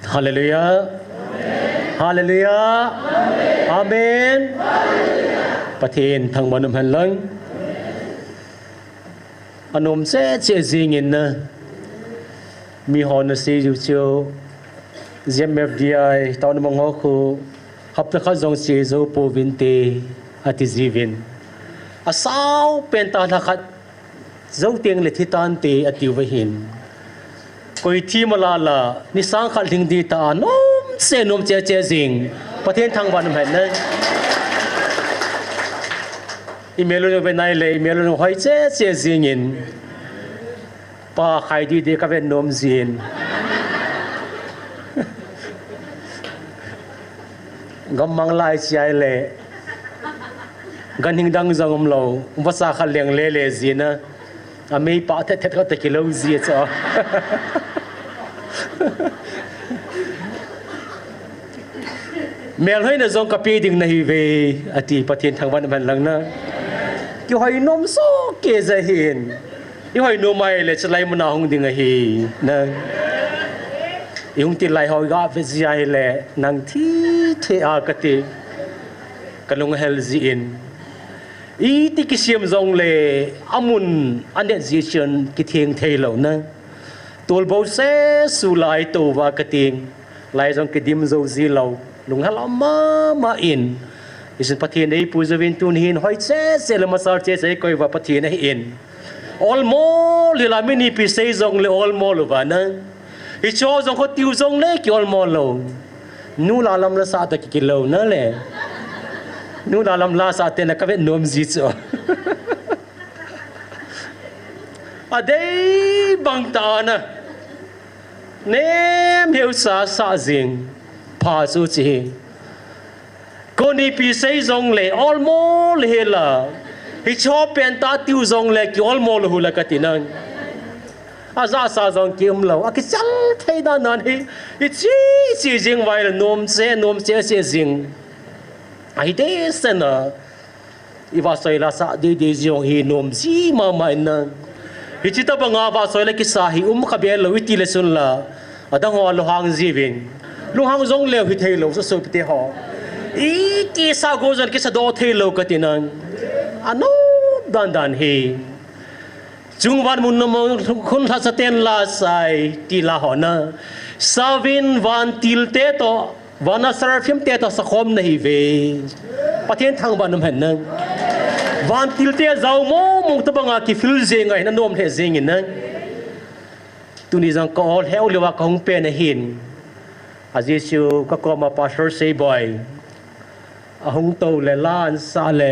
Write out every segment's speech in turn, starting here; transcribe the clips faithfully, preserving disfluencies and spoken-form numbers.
Hallelujah. Hallelujah. Amen. Pathen thangvah in umhen lang. Anom cheh cheh jingin na. Mihon asei jiu chu, Z M F D I, town mong ho khu, hapta khat jong che jou pouvinte, ati jiuvin. Asao pen tah lha khat jou teng le thi tante, atiuva hin. Koi thi mala la, ni sang khat lhing ding tah a, nom cheh, nom cheh cheh jing. Pathen thangvah in umhen na. I mel u ve nai le, i mel u hoi cheh cheh jingin. Pa khai didi ka vet nom jin. Gammang lai chai le. Ganhing dang jong umlou. Vasa kha leng le le jin a. Amei pa thet thet kha te kilou ji cha. Melhoina jong kape ding nahiuve, ati Pathen thangvah in umhen lang na. Kihoi nom soh kei jeh hin. I hoi nom a ahile, chulai muna hung ding ahi, na. I hung til lai ho i ga vet ji a ahile, nang thi thei a kati. Ka lung ahel jin. Iti kisem jongle, amun anet jeh chun kitheng thei lou na. Tolbou sesu lai tou va kati. Lai jong kidim jou ji lou. Lunghel a mama in. Hichun Pathen eipui jouvin tun hin hoi cheh cheh le masal cheh cheh koi uva Pathen ahin. Olmo lou la mi nipi sei jongle olmo lou va na. Hicho jong kho tiu jongle ki olmo lou. Nu la lam la sa ta ki kilou na le. Nu la lam la sa te na ka vet nom ji chu. Adei bang ta na. Nem heu sa sa jing. Pha chu chi hi. Kho nipi sei jongle, olmo le hi la. Hicho pen ta tiu jongle, ki olmo lou hu la kati nang. Aja sa jong ki umlou. Akichal thei dan dan hi. Ichi, ichi jing vai la nom cheh, nom cheh, cheh jing. Ahi dei sena. I vahsoi la sa dei dei jong hi nom ji mama in na. Hichi tabanga vahsoi la kisa hi um kha be lou iti le sun la. Adang ho lunghang jiuvin. Lunghang jong leu hi thei lou sa sopite ho. Iti sa go jon kisa doh thei lou kati nang. Anom dan dan hi. Chungvan mun nom khun lha sa ten la sai ti la ho na. Savin vantil te to. Vana seraphim te toh sakhom nahiuve. Pathen thangvah in umhen nang. Vantil te jao mo mo tabanga kifil jing a hin anom lheh jingin nang. Tuni jong ka ol heu leuva ka hung pen ahin. Ajeh chu ka koma Pastor Seiboi. Ahung tou le la an sa le.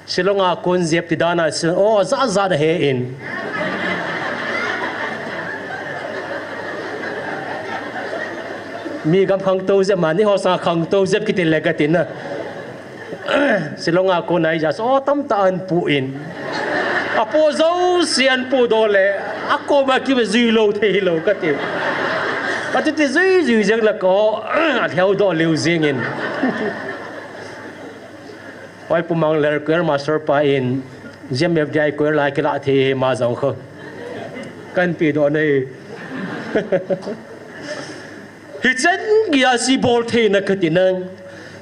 Shillong a kon jep ti dan a si, o, ja ja da he in. Mi gam khangtou jep ma, ni ho sang khangtou jep kiti le kati na. Shillong a kon a i ja, o, tamtah an pu in. Apo jouse an pu doh le, akoma kive jui lou thei lou kati. Kati ti jui jui jeng le ko, alheu doh leu jingin. Oi, Pu Mangler, choir master pa in, Z M F D I choir la kila thei ma jong kho. Kan pi doh nei. Hichan geiya si bol theina kati nang.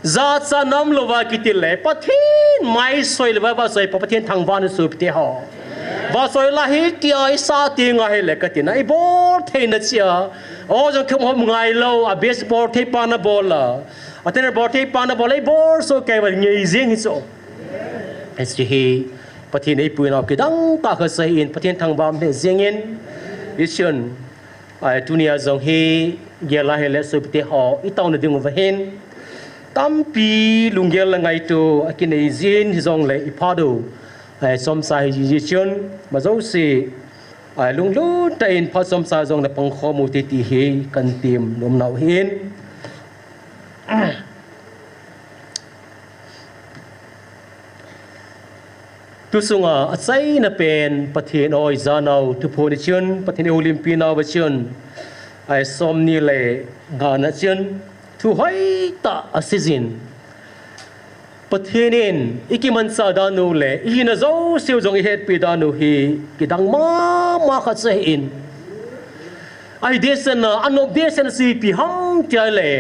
Jachat nam louva kiti le, Pathen maisoi louva, vahsoi pa Pathen thangvah in sopite ho. Vahsoi la hi tia i sa ti ngai le kati na, i bol theina chia. O jong khem hom ngai lou, a best bol thei pa na bol la. Atene bol thei pa na bol, ei bol so kei va ngei jing hi so. Hiche hi Pathen eipui nau kidang tah khat sa in Pathen thangvah um lheh jingin. Hichun, ai, tunia jong hi gel a hile sopite ho i tauna diuva hin. Tampi lunggel le ngaito a kinei jin hijongle i phat u. Ai, chomcha hi ji chun, ma jouse. Ai, lunglhai tah in phat chomcha jong na pangkhom u te ti hi kan tem nom nau hin. Tusunga achaina pen Pathen oi janau thuphon i chun, Pathen i houlimpi nauva chun, ai, somni le nga na chun, thu hoitah a seijin. Pathen in i kimanchah dan u le i hina jouse u jong i hetpi dan u hi kidang mama khat sa hi in. Ahi dehsetna, anop dehsetna chu ipi ham tia le,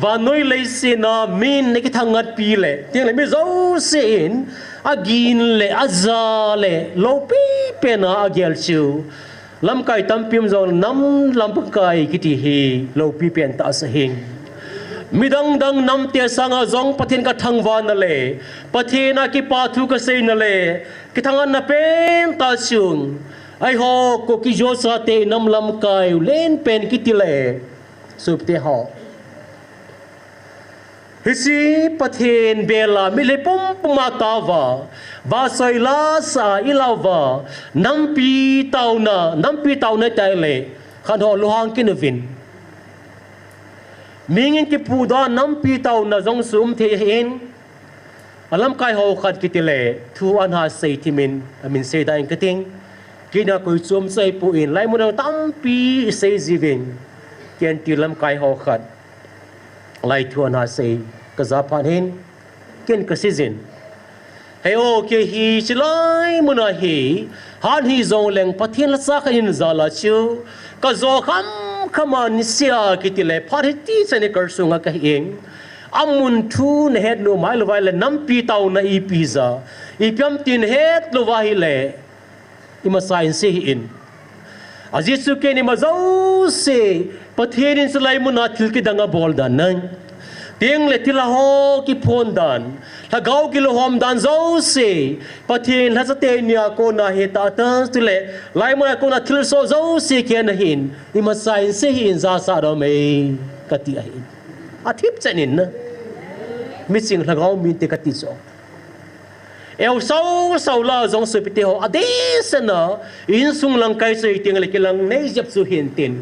vannoi leiset a min akithang ngatpi le, tengle mi jousen agin le aja le loupi pen a agel chu, lamkai tampi um jongle nam lamkai kiti hi loupi pen tah ahi. Midang dang namte sanga jong Pathen kathangvahna le Pathen a kipa thu kaseina le kithangvahna pen tah chu, eiho Kuki-Zo chate nam lamkai u len pen kiti le, sopite ho, hiche Pathen bel a mitlhi pumpum a taova, vahchoi lasa a ilah uva, nampi taona, nampi taona tia le, khat ho lunghang kit uvin. Mihing in kipudoh a nampi taona jong chu um thei ahin, alamkai ho khat kiti le thu ana sei thimin amin seidan kating. Keini a koi chom chu ahipoi, laimun a tampi isei jiuvin, ken ti lamkai ho khat lai thu ana sei kaja phat hin, ken kaseijin. Hei o, kei hi chulai mun a hi, hat hih jongleng Pathen lhacha khat in jal a chu kajo khamkham a niseh a kiti le phat hiti chan hi kalsunga kahin, amun thu nahet nom ahilou vai le nampi taona ipi ja, ipi ham ti nahet lou va ahile, imacha in sei hih in. Ajeh chu ken ima jouse, Pathen in chulai mun a thil kidang abol dan ahi. Tengle thilha ho kiphon dan, lhagao kilhom dan jouse, Pathen lhacha teni a kona hi tah tah chule, laimun a kona thilsoh jouse keihin ahin, imacha in sei hih in, jachat aum e, kati ahi. Athip chan in na. Miching lhagao mite kati chu. Eu sau sau la jong sopite ho, adehset a, insung lamkai chu hitengle kilang nei jep chu hintin.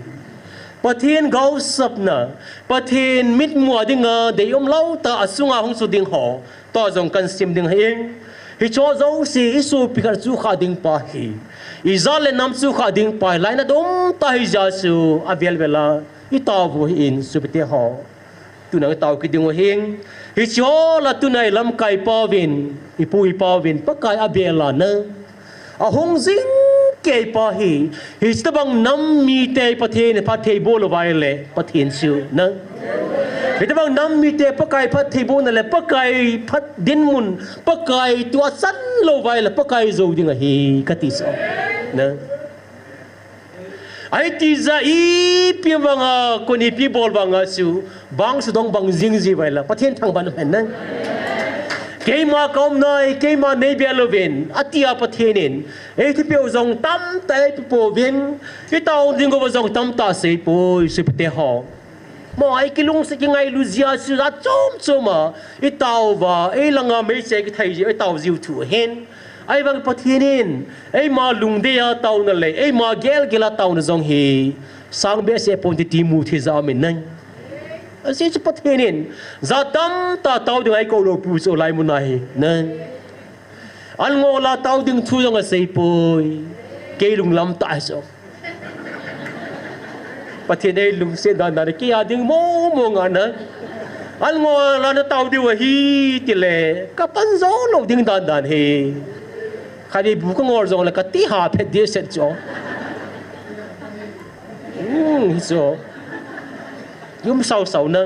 Pathen gaosapna, Pathen mitmu a dinga deium lou tah a sunga hung chu ding ho, tua jong kahin sim ding ahi. Hicheho jouse, isopi khat chu khah ding pa hi, ijat le nam chu khah ding pa hi, lainat um tah hijeh chun, avel vel a itao u ahin sopite ho. Tuna itao kit diu ahin. Hicheho lah a tuna ilamkai pauvin, ipu ipauvin, Pakai abel a na, ahung jing kei pa hi, hiche tobang nam mite Pathen phattheiboh lou vai le, Pathen chu na. Hitobang nam mite Pakai phattheibohna le, Pakai phat dinmun, Pakai thu achan lou vai le, Pakai jou ding ahi, kati chu. Na. Ahi tijeh a ipi vanga, kon ipi bol vanga chu, bang chu dong bang jing ji vai la, Pathen thangvah in umhen na. Keima kaum nai, keima neibel uvin, atia Pathen in, eithupeh u jong tamtah eipepouvin, itao ding uva jong tamtah seipoi, sopite ho. Mo, eikilungset kingailu jeh a chu jat chom chom a itao uva, eilanga meichai kithai jeh a itao jiu thu ahin. Ahivang Pathen in eima lungdei a taona le eima gelgel a taona jong hi sang behseh ponte ti mu thei jat aum in na. Ajeh chu Pathen in jat tamtah tao dinga eikou lou pu chu laimun a hi na. An ngol a tao ding thu jong aseipoi. Kei lunglam tah hi chu. Pathen in eilungset dan dan, kei a ding mong mong a na. An ngol a natao diu ahi tile, kapan jou lou ding dan dan hi. Khatvei bu kangol jongle kati ha phet dehset chu. Hmm, hi chu. Yum sau sau na.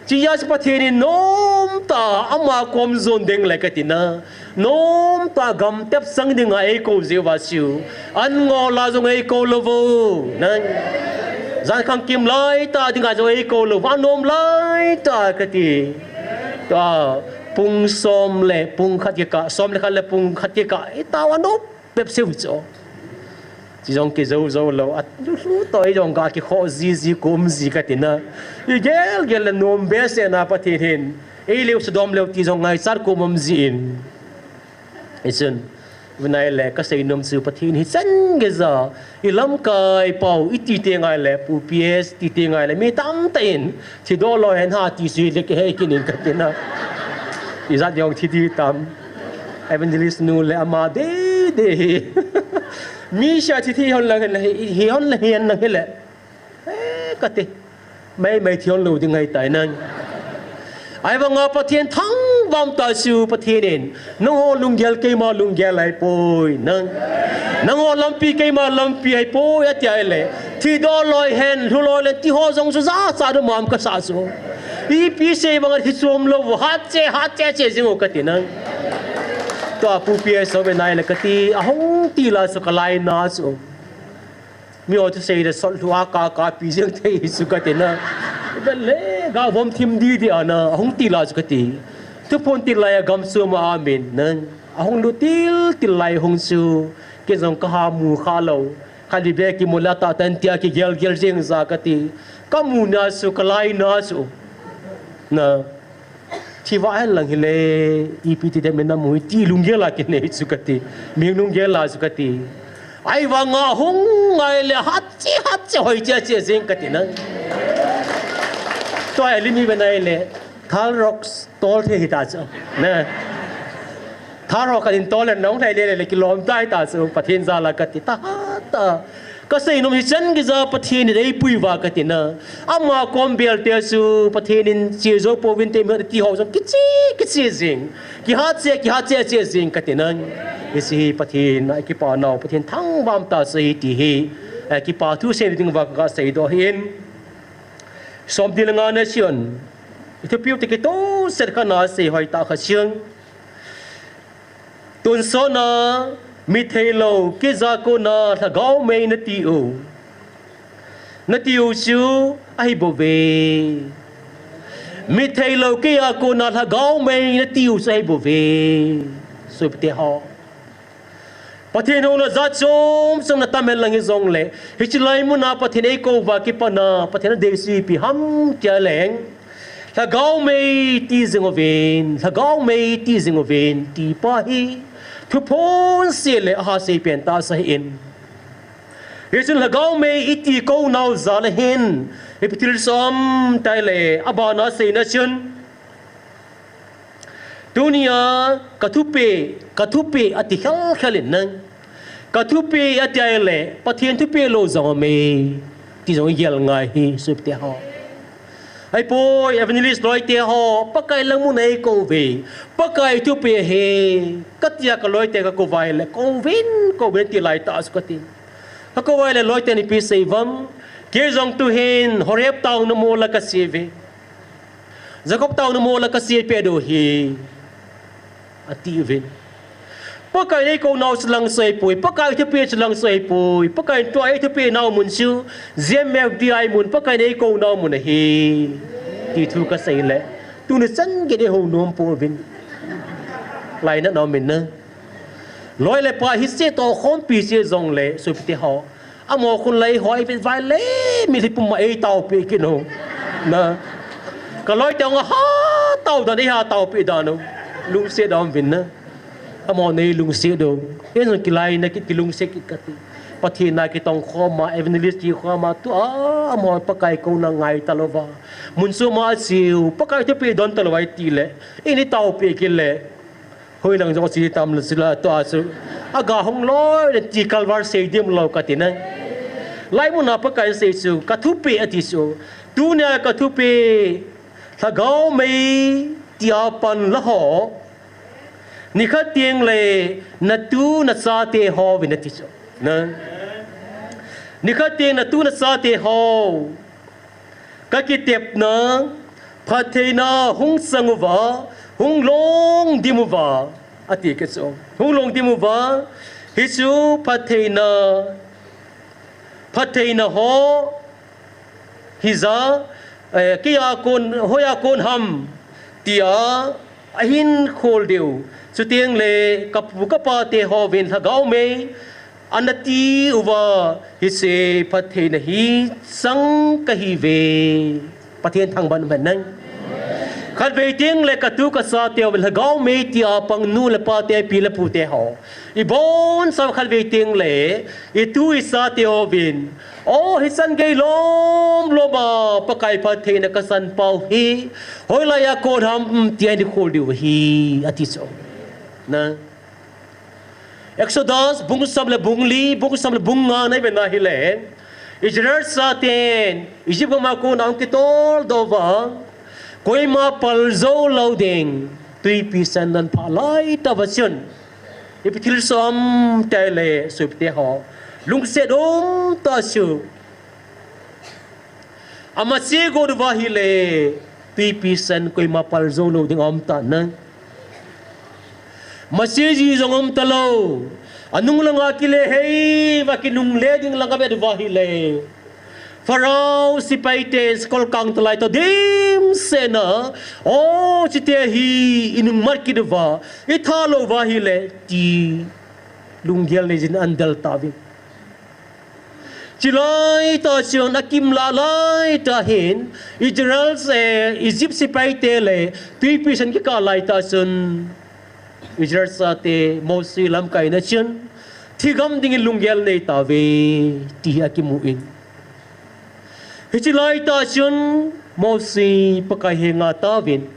Chujeh chu Pathen in nomtah a ama kom jon ding le kati na. Nomtah a gamtep chang dinga eikou jeh uva chu, an ngol a jong eikou lou vo. Na. Jan khangkim laitah dinga jong eikou lou vo, anom laitah kati. Tua, pung som le pung khat kikah, som le khat le pung khat kikah, itao anom bep seh u chu. Chi jong kijou jou lou, alulu toh ei jong ga kikhoh jiji, kum ji kati na. Igel gel le nom behseh na Pathen hin eileu sudom leu ti jong ngaichat kum um jin. Hichun, vinai le kasei nom chu Pathen hi chan geiya, ilamkai pau, iti te ngai le, Pu P S ti te ngai le, mi tamtah in, thi doh lou hen ha ti chu le kihei kit in kati na. Ijat jong thi di tam. Evangelist nu le ama dei dei hi. Mi sia thi thi hon lang hen le, hi hon le hian lang hi le. Eh, kati. Mai mai thi hon lou ding ahitai na. Ahivanga Pathen thangvah tah chu Pathen in, nangho lunggel keima lunggel ahipoi na. Nangho lampi keima lampi ahipoi ati ahile. Thi doh loi hen, lhu loi len ti ho jong chu jachat um am kasa chu. Ipi sei bang a thi chom lou u, hat che, hat che che jing u kati nang. Tua pu pi a so ve nai le kati, ahung ti la chu ka laina chu. Mi ho chu sei le sot lhu a ka, ka pi jing thei chu kati nang. Ga le, ga vom thim di di a na, ahung ti la chu kati. Thuphon til lai a gam chu ma amin nang. Ahung lut til til lai hung chu. Kei jong ka ha mu kha lou. Khat vei ve kimu le tah tan tia kigel gel jeng ja kati. Ka mu na chu, ka laina chu. Na. Thi va hen lang hile, ipi ti dem na mu ti lunggel a kinei chu kati. Ming lunggel a chu kati. Ahivang a hung ngai le hat che, hat che, hoi che che jeng kati nang. Tua a limi ve nai le. Thal rock tol thei hita chu. Na. Thal rock kan in tol le nong thei le le kilom tai ta chu. Pathen jal a kati ta ta. Ka sei nom hi chan kija Pathen in eipui uva kati na. Ama kom bel te chu Pathen in che jou pouvin te mi ti ho jong kiche, kiche jing. Kihat che, kihat che, che jing kati nang. Hiche hi Pathen a kipa nau, Pathen thangvah um ta chu hi ti hi. Eh, kipa thu sei ding uva ka sei doh hin. Som dil nga na sion. Ithupiu te kitoh set kha na sei hoi ta kha siang. Tonsot na mi theilou kija kona lhagao mei na ti u. Na ti u chu ahi bou ve. Mi theilou kija kona lhagao mei na ti u chu ahi bou ve. Sopite ho. Pathen hou na jat chom chom na tam hen lang hi jong le, hiche lai mun a Pathen eikou uva kipat na, Pathen adeisah ipi ham tia leng. Lhagao mei ti jing uvin, lhagao mei ti jing uvin, ti pa hi. Thuphon seh le aha sei pen tasa hin. Hichun lhagao mei iti kou nau jal a hin. Ipi thil som tai le, abana sei na chun. Tunia ka thupeh, ka thupeh ati khel khel in nang. Ka thupeh ati a le, Pathen thupeh lou jong aume. Ti jong igel ngai hi, sopite ho. Ahipoi, evangelist loite ho, Pakai lang mun a eikou uve. Pakai thupeh ahi, katia ka loite ka kou uva le, kouvin, kouvin ti lai ta chu kati. Ka kou uva le, loite ni ipi sei uvam, kei jong tuhin, Horeb tau na mol a ka che uve. Jacob tau na mol a ka che peh diu ahi. Ati uvin. Pakai in eikou nau chu lang chu ahipoi. Pakai thupeh chu lang chu ahipoi. Pakai in tua eithupeh nau mun chu. J M F D I mun. Pakai in eikou nau mun ahi. Ti thu ka sei le. Tuni chan gei in eihou nom pouvin. Lainat na um in na. Loi le pai hi che toh khompi che jong le. Sopite ho. Amaho khun lai ho, ei vet vai le, mi lhi pum ma ei taopeh kit u. Na. Ka loite hung a ha tao dan, ei ha taopeh dan u. Lungset dan uvin na. Amaho nei lungset u. Ei jong kilainat kit, kilungset kit kati. Pathen a kitong khom a, evangelist ti khom a, tua, amaho Pakai kouna ngai talouva. Mun chom a cheu, Pakai thupeh don talouva ei ti le. Ei nei taopeh kit le. Hoilang jong chi tam le sila tua chu. Aga hung loi le ti kalvar sei dim lou kati na. Lai mun a Pakai in sei chu, ka thupeh ati chu. Tunia ka thupeh, lhagao mei tia pan la ho. Nikhat teng le na tu na chate ho uvin ati chu. Na. Nikhat teng na tu na chate ho. Ka kitepna, phattheina hung chang uva, hung long dim uva, ati kit chu. Hung long dim uva, hichu phattheina, phattheina ho, hija, eh, kei a kon, hoi a kon ham, tia, ahin khol diu. Chuteng le, ka pu ka pa te ho uvin lhagao mei, Ana ti uva, hiche phattheina hi chang kahiuve. Pathen thangvah in umhen nang. Khatvei teng le ka tu ka chate ho uvin lhagao mei tia pang nu le pa te pi le pu te ho. Ibon chauva khatvei teng le, i tu i chate ho uvin. O hichan gei lom lom a, Pakai phattheina ka chan pau hi. Hoilai a kon ham tia i khol diu ahi, ati chu. Na. Exodus, bung som le bung li, bung som le bung nga na i vet na hile. Israel chaten, Egypt gam a kona ahung kitol doh uva. Koima pal jou lou ding, twipi san nan pha lai tauva chun. Ipi thil som tai le, sopite ho. Lungset um tah chu. Ama che got uva ahile, tuipi san koima pal jou lou ding aum tan ahi. Mache ji jong aum talou. Anung langa kile hei uva kinungle ding langa avet uva ahile, Pharaoh sepaite sakol kang talai toh dimset na, o, chuti hi inung mat kit uva, itha lou uva ahile, ti lunggel nei jin ahin del tauvin. Chulai tah chun akimlah lai tah hin, Israel, eh, Egypt sepaite le tuipi san kikah lai tah chun, Israel chate Mosi lamkaina chun thigam dingin lunggel nei tauve, ti hi akimun. Hiche lai tah chun Mosi Pakai henga ataovin.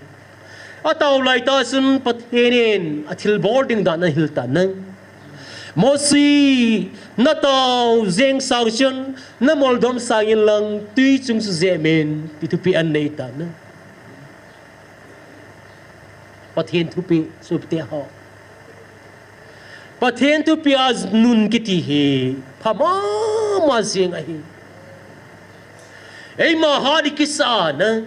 Atao lai tah chun Pathen in athilbol ding dan ahil tan ahi. Mosi, natao jeng sang chun namoldom sangin lang tui chung chu jem in, ti thupeh anei tan ahi. Pathen thupeh, sopite ho. Pathen thupeh a nun kiti hi pha mama jeng ahi. Eima hat ikisa na,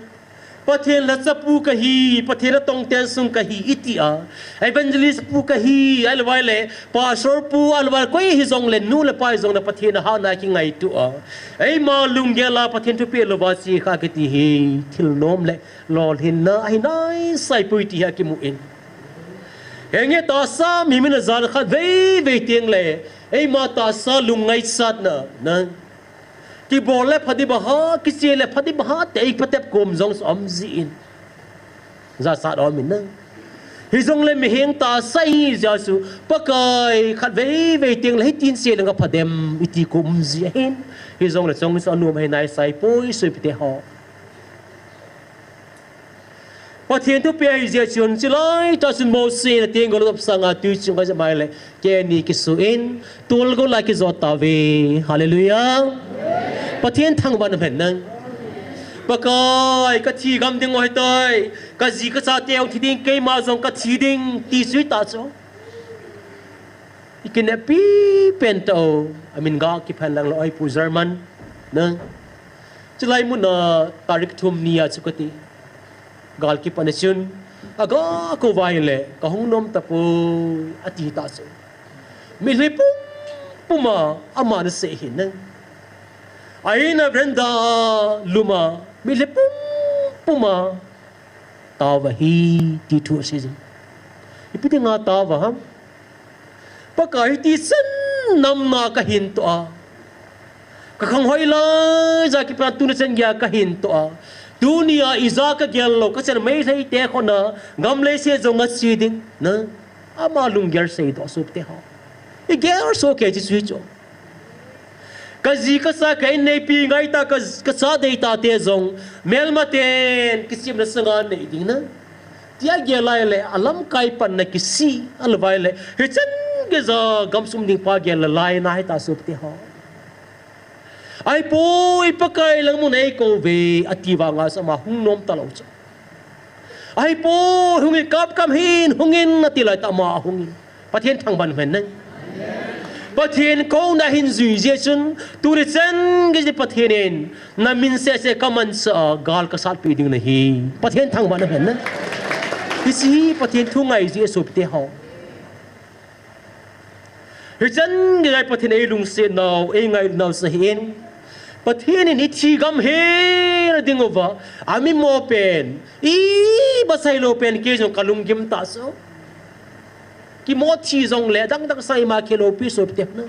Pathen lhachapu kahi, Pathen atongten sung kahi iti a, evangelist pu kahi, ahilouleh pastor pu, ahilouleh koi hijongle, nu le pa hijongle Pathen ahatna kingaito a, eima lunggel a Pathen thupeh louva chekha kiti hi thil nom le lolhinna ahi naisai poi ti hi akimun. Henge, tahsa mihem in ajan khat veivei tengle, eima tahsa lungngaisatna, na, kibol le pha ding bang ham, kiche le pha ding bang ham, ti eipatep kom jong chu aum jin. Jachat aum in na. Hijongle mihem tahsa ihi jeh chun, Pakai khat veivei tengle hitin che leng apha dem, iti kom um ji ahin. Hijongle chong chu anom ahi naisai poi, sopite ho. Pathen thupeh ahi jeh chun, chulai tah chun Mosi in ateng gol lop sanga tui chung ajem ahile, kei ani kisun, tol gol a kijot tauve. Hallelujah. Pathen thangvah in um hen. Pakai, kathi gam ding u ahitai. Kaji kachate hung thi ding, keima jong kathi ding, ti chu hita chu. Ikineppi pen tah u, amin ga kiphan lang lou, Oi Pu German, na. Chulai muna tarik thum nia chu kati. Gal kipatna chun, aga kou uva ahile, kahung nom tapoi, ati ta chu. Mitlhi pumpuma, ama ana sei hin na. A-in a veranda luma, mitlhi pumpuma, taova hi, ti thu asei jin. Ipi dinga taova ham? Pakai, hiti chan namna kahin toh a, kakhang hoi lai ja kipat a tuni chan geiya kahin toh a, tunia ija kagel lou, kachan Meitei te khona, gam leiset jong ache ding, na, ama lunggel seidoh sopite ho. Igel soh kei chu chu chu. Kaji kacha, ka inneipi ngaitah, ka, kacha deitate jong, melmaten kichepna sanga nei ding na, tia gel ahile, alamkai panna kisih, ahilouleh, hichan geiya gamsung ding pa gel lai na hita sopite ho. Ahipoi, Pakai, nangma neikouve, ati vanga chu ama hung nom talou chu. Ahipoi, hungin, kapkam hih in, hungin, ati laitah ama ahungin. Pathen thangvah in um hen. Pathen kouna ahin jui jeh chun, tuni chan geiya Pathen in, namin sehseh kamanchah a, gal kasatpeh ding nahi. Pathen thangvah in um hen. Hiche hi Pathen thu ngai jeh sopite ho. Hichan geiya Pathen in eilungset nau, eingailutnau chu ahin. Pathen in ithi gam hina dinguva, amimo pen, imacha hilou pen, kei jong kalunggim tah chu. Kimo thi jongle, adangdang sang ima kiloupi sopite ho.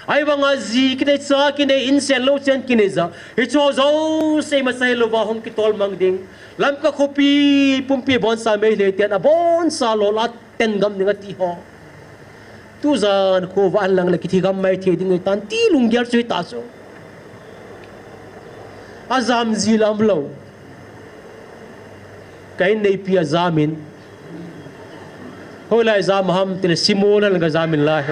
Ahivanga ji kinei, cha kinei, inchen louchen kinei jeh a, hicheho jouse imacha hilouva hung kitolmang ding. Lamka khopi pumpi aboncha Meitei ten aboncha lol a ten gam ding ati ho. Tujan khovah in lang le kithi gam maithei ding ahitan ti lunggel chu hita chu. Ajam ji lam lou. Ka inneipi ajam in. Hoilai jam ham tile Simon a lang kajam in lai.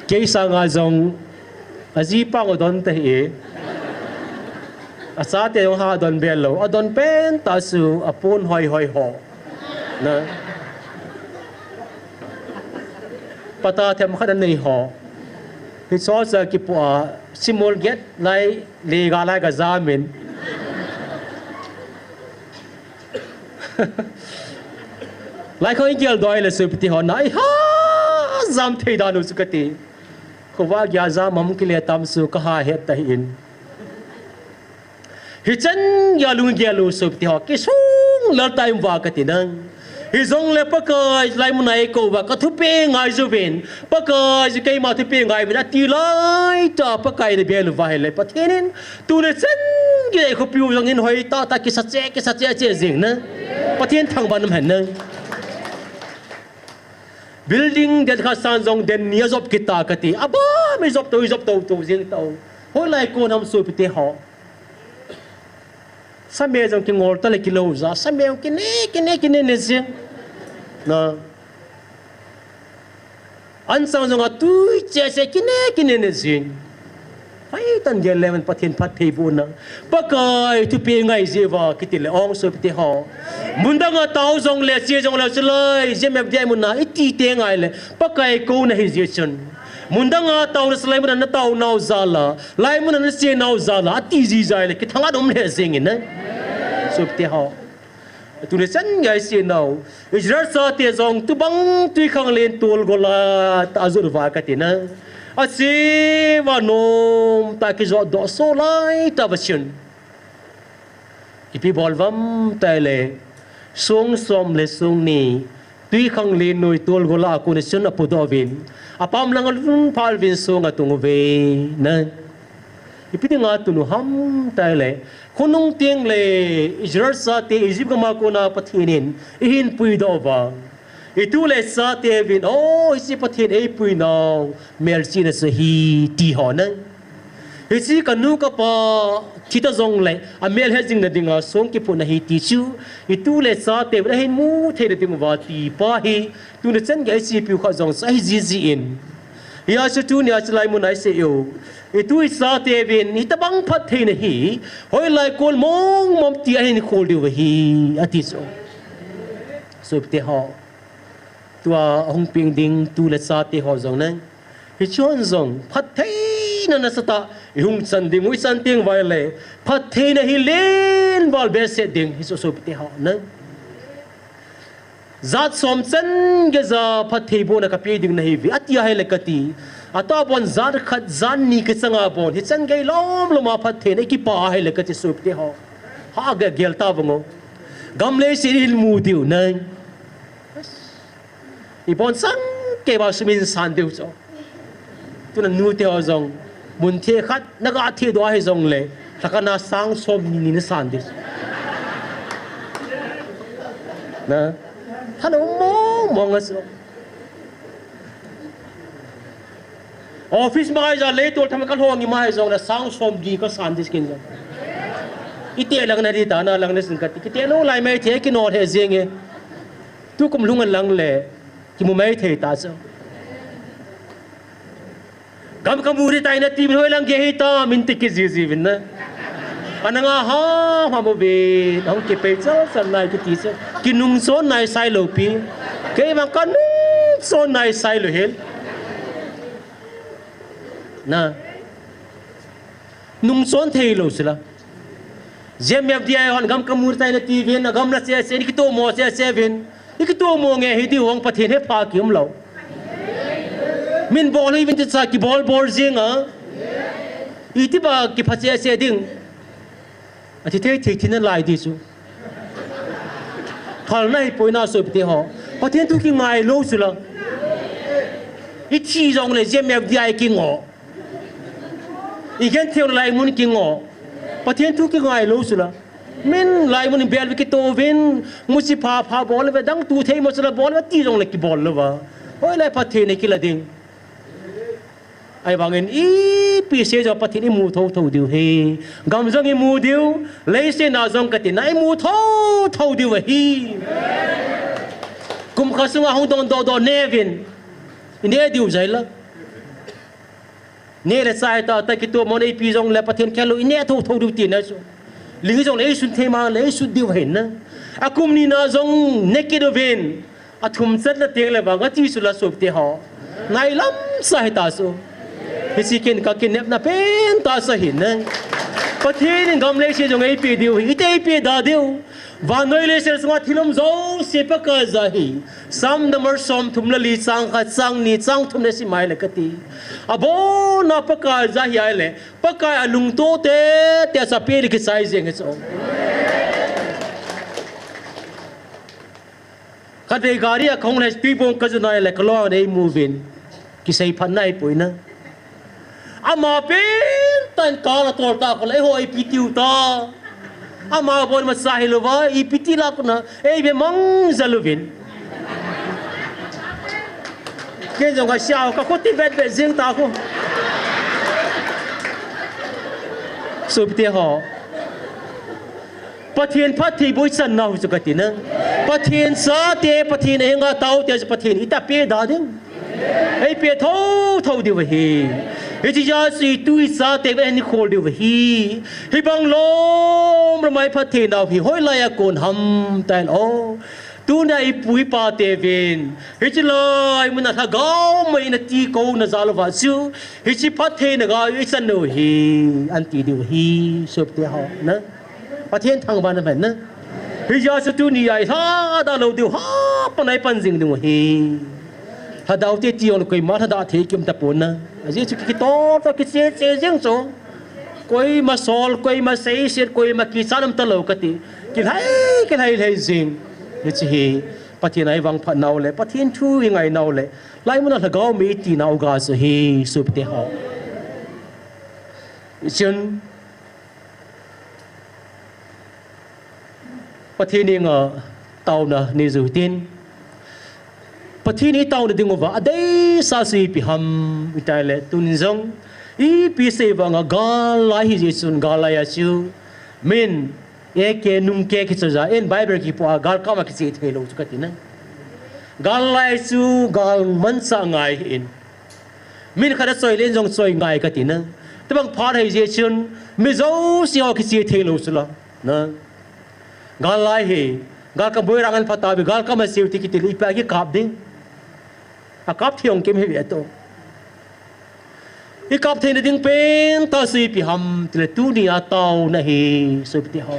Kei sanga jong ajipa adon tahih. Achate jong ha adon be lou. Adon pentah chu apon hoihoi ho. Na. Pata them khat anei ho. Hi so sa kipu a simol get lai le ga lai ga jamin. Lai kho igel doi le sopite ho na i ha jam thei dan u chu kati. Kho va gya jam mam kile tam su ka ha het ta hi in. Hichan gya lung gya lu sopite ho kisung lal ta im va kati nang. Hijongle Pakai lai mun a eikou va ka thupi ngai juvin. Pakai ji keima thupi ngai vin ati lai ta Pakai na bel va hele Pathen in. Tule chan gya khopiu jong in hoi ta ta kisa che kisa che che jing na. Pathen thangvah nam hen na. Building den khat san jong den ni a jop kita kati. Aba mi jop to jop to to jing to. Hoilai kon ham sopite ho. Same jong kingol ta le kilo ja. Same jong kine, kine, kine ne jing. Na. An sang jong a tui che che kine, kine ne jing. Pai tan gel le man Pathen phattheibohna. Pakai thupi ngai ji va kiti le ong sopite ho. Mundang a tao jongle, che jongle, chulai, J M F D I mun a iti te ngai le. Pakai kou na hi ji chun. Mundang a tao na salai mun a na tao nau jal a. Lai mun a na che nau jal a. Ati ji jai le. Kithang a dom le jing in na. Sopite ho. Tuni chan ngai si nau. Israel chate jong tubang tui khang len tol gola ta jur va kati na. Ase va nom ta kijot doh so lai ta va chun. Ipi bol vam ta le. Song som le song ni. Tui khang len noi tol gola a kon chun apu doh vin. Apam lang a lun phal vin song atung ve na. Ipi dinga tunu ham ta le. Khonung teng le Israel chate Egypt gam a kona Pathen in eihin puidoh uva. Itu le chate uvin, o, hiche Pathen eipui nau, melchihna chu ahi, ti ho na. Hiche kanu kapa, thi ta jongle, amel het jing na dinga, song kiphutna ahi ti chu, itu le chate uvin, ahin mu thei na ding uva, ti pa hi, tuni chan gei C P U khat jong chu ahi jiji in. Hia chu tuni a chu lai mun a i sei u. Itu i chate uvin, hitabang phattheina hi, hoilai kon mong mong ti ahin khol diu ahi, ati chu. Sopite ho. Tua hung peng ding tu le chate ho jong nang. Hichun jong, phattheina nasatah, i hung chan ding u i chan teng vai le, phattheina hi len val behseh ding, hichu sopite ho nang. Jat som chan gei ja phattheibohna kapeh ding nahi ve. Ati ahile kati. Atobang jat khat jat ni kachanga bang. Hichan gei lom lom a phattheina kipa ahile kati sopite ho. Ha gei gel ta vang o. Gam leiset in mu diu nai. Ibon chang kei ba sumin san diu cho. Tuna nute ho jong, mun the khat, naga the doh ahi jongle, lhakhat na sang som ni ni nasan ding. Na, thanom mong mong a so. Office ma ja le tol tham ka lhong i ma hi jongle, sang som ni kasan ding kin jong. Ite lang na di ta na lang na sin kati. Kite no lai mai the kinol he jeng e. Tukum lhung lang le, kimu mai thei ta so. Gam kamu ri tai nati min hoilang gei hita min ti kiji ji vin na. Ana nga ha ha mo vin, hung kipei chal chal nai kiti se. Kinungchon nai sai lou pi. Kei vang kanungchon nai sai lou hel. Na. Nungchon thei lou sila. J M F D I hon gam kamu ri tai nati vin, agam la se se, ni kitomo se se vin. I kitomo nge hi diu hong Pathen he pha ki um lou. Min bol hi vin ti cha kibol bol jing a. Iti ba kipha che che ding. Athi thei thei thi nalai di chu. Phal nai poi na sopite ho. Pathen thu kingai lou chu la. I thi jongle J M F D I kingo. I genthei lai mun kingo. Pathen thu kingai lou chu la. Min lai mun bel ve kito vin, musi pha pha bol ve, dang tu thei mo chu la bol ve, ti jongle kibol lou va. Hoilai Pathen e kila ding. Ahivangin ipi sei jong Pathen i mu tho tho diu ahi. Gam jong i mu diu, leiset na jong kati na i mu tho tho diu ahi. Kum khat sunga hung dong doh doh ne vin. I ne diu jai la. Ne le chai ta, ta kitomo nei pi jongle Pathen khel lou, i ne tho tho diu ti na chu. Ling jongle i sun thei ma le i sun diu ahi na. A kum ni na jong ne kit uvin. A thum chan na teng le vang a ti chu la sopite ho. Nailam sa hita chu. Hiche kin ka kinepna pen tah sa hin ne. Pathen in gam leiset jong eipeh diu hi, iti eipeh da diu. Vannoi leiset sunga thil um jouse Pakai jah ahi. Sam number somthum le li chang khat, chang ni, chang thum nasim uleh kati. Abonna Pakai jah ahi ahileh, Pakai alungtoh tah tah chu apeh le kichai jeng ahi chu. Khatvei gari a kahung leh speed bump kajon ahileh kaloi in eimu uvin. Kisei phat nai poi na. Ama pen tah in car atol tah khole, eiho ipi tiu ta. Ama bon masa hilouva, ipi ti lah kona, eive mang jal uvin. Ken jong kasei a, kakho ti vet vet jing ta khu. Sopite ho. Pathen phattheiboh ichan nau chu kati na. Pathen chate, Pathen henga taote chu Pathen in eipeh da diu. Eipeh thotho diu ahi. Hiche jeh a chu itu ichate vang hin khol diu ahi. Hibang lom lom a iphatthei nau hi hoilai a kon ham tahen o. Tunia ipu ipa teuvin, hiche lai muna lhagao mei in ati kou na jal uva chu, hiche phattheina ga ichan u hi, anti diu ahi, sopite ho na. Pathen thangvahna ahi na. Hijeh a chu tunia ilhada lou diu, hapan a ipan jing diu ahi. Lhadao te ti jong leh koima lhada thei kium tapon na. Ajeh chu ki, kitol toh kiche che jeng chu. Koima sol, koima seiset, koima kichat um talou kati. Kilhai, kilhai lhai jing. Hiche hi, Pathen a ivangphat nau le, Pathen thu ingai nau le, lai muna lhagao mei iti nau ga chu ahi, sopite ho. Chun, Pathen henga taona nei jou hitin. Pathen itaona diuva adeisah chu ipi ham itileh, tun jong ipi sei vanga gal lai hijeh chun gal lai a chu min eke nungke kichoija in Bible kipo a galkap a kiche thei lou chu kati na. Gal lai chu gal manchah ngai ahin. Min khat achoi leh in jong choi ngai kati na. Tobang phat hijeh chun mi jouse ho kiche thei lou chu la. Na. Gal lai hi, galkap boirang an phatah uve, galkap a cheu ti kiti leh, ipi a kikap ding. Akap thei jong kim hi ve to. Ikap theina ding pen tah chu ipi ham tileh tunia taona ahi, sopite ho.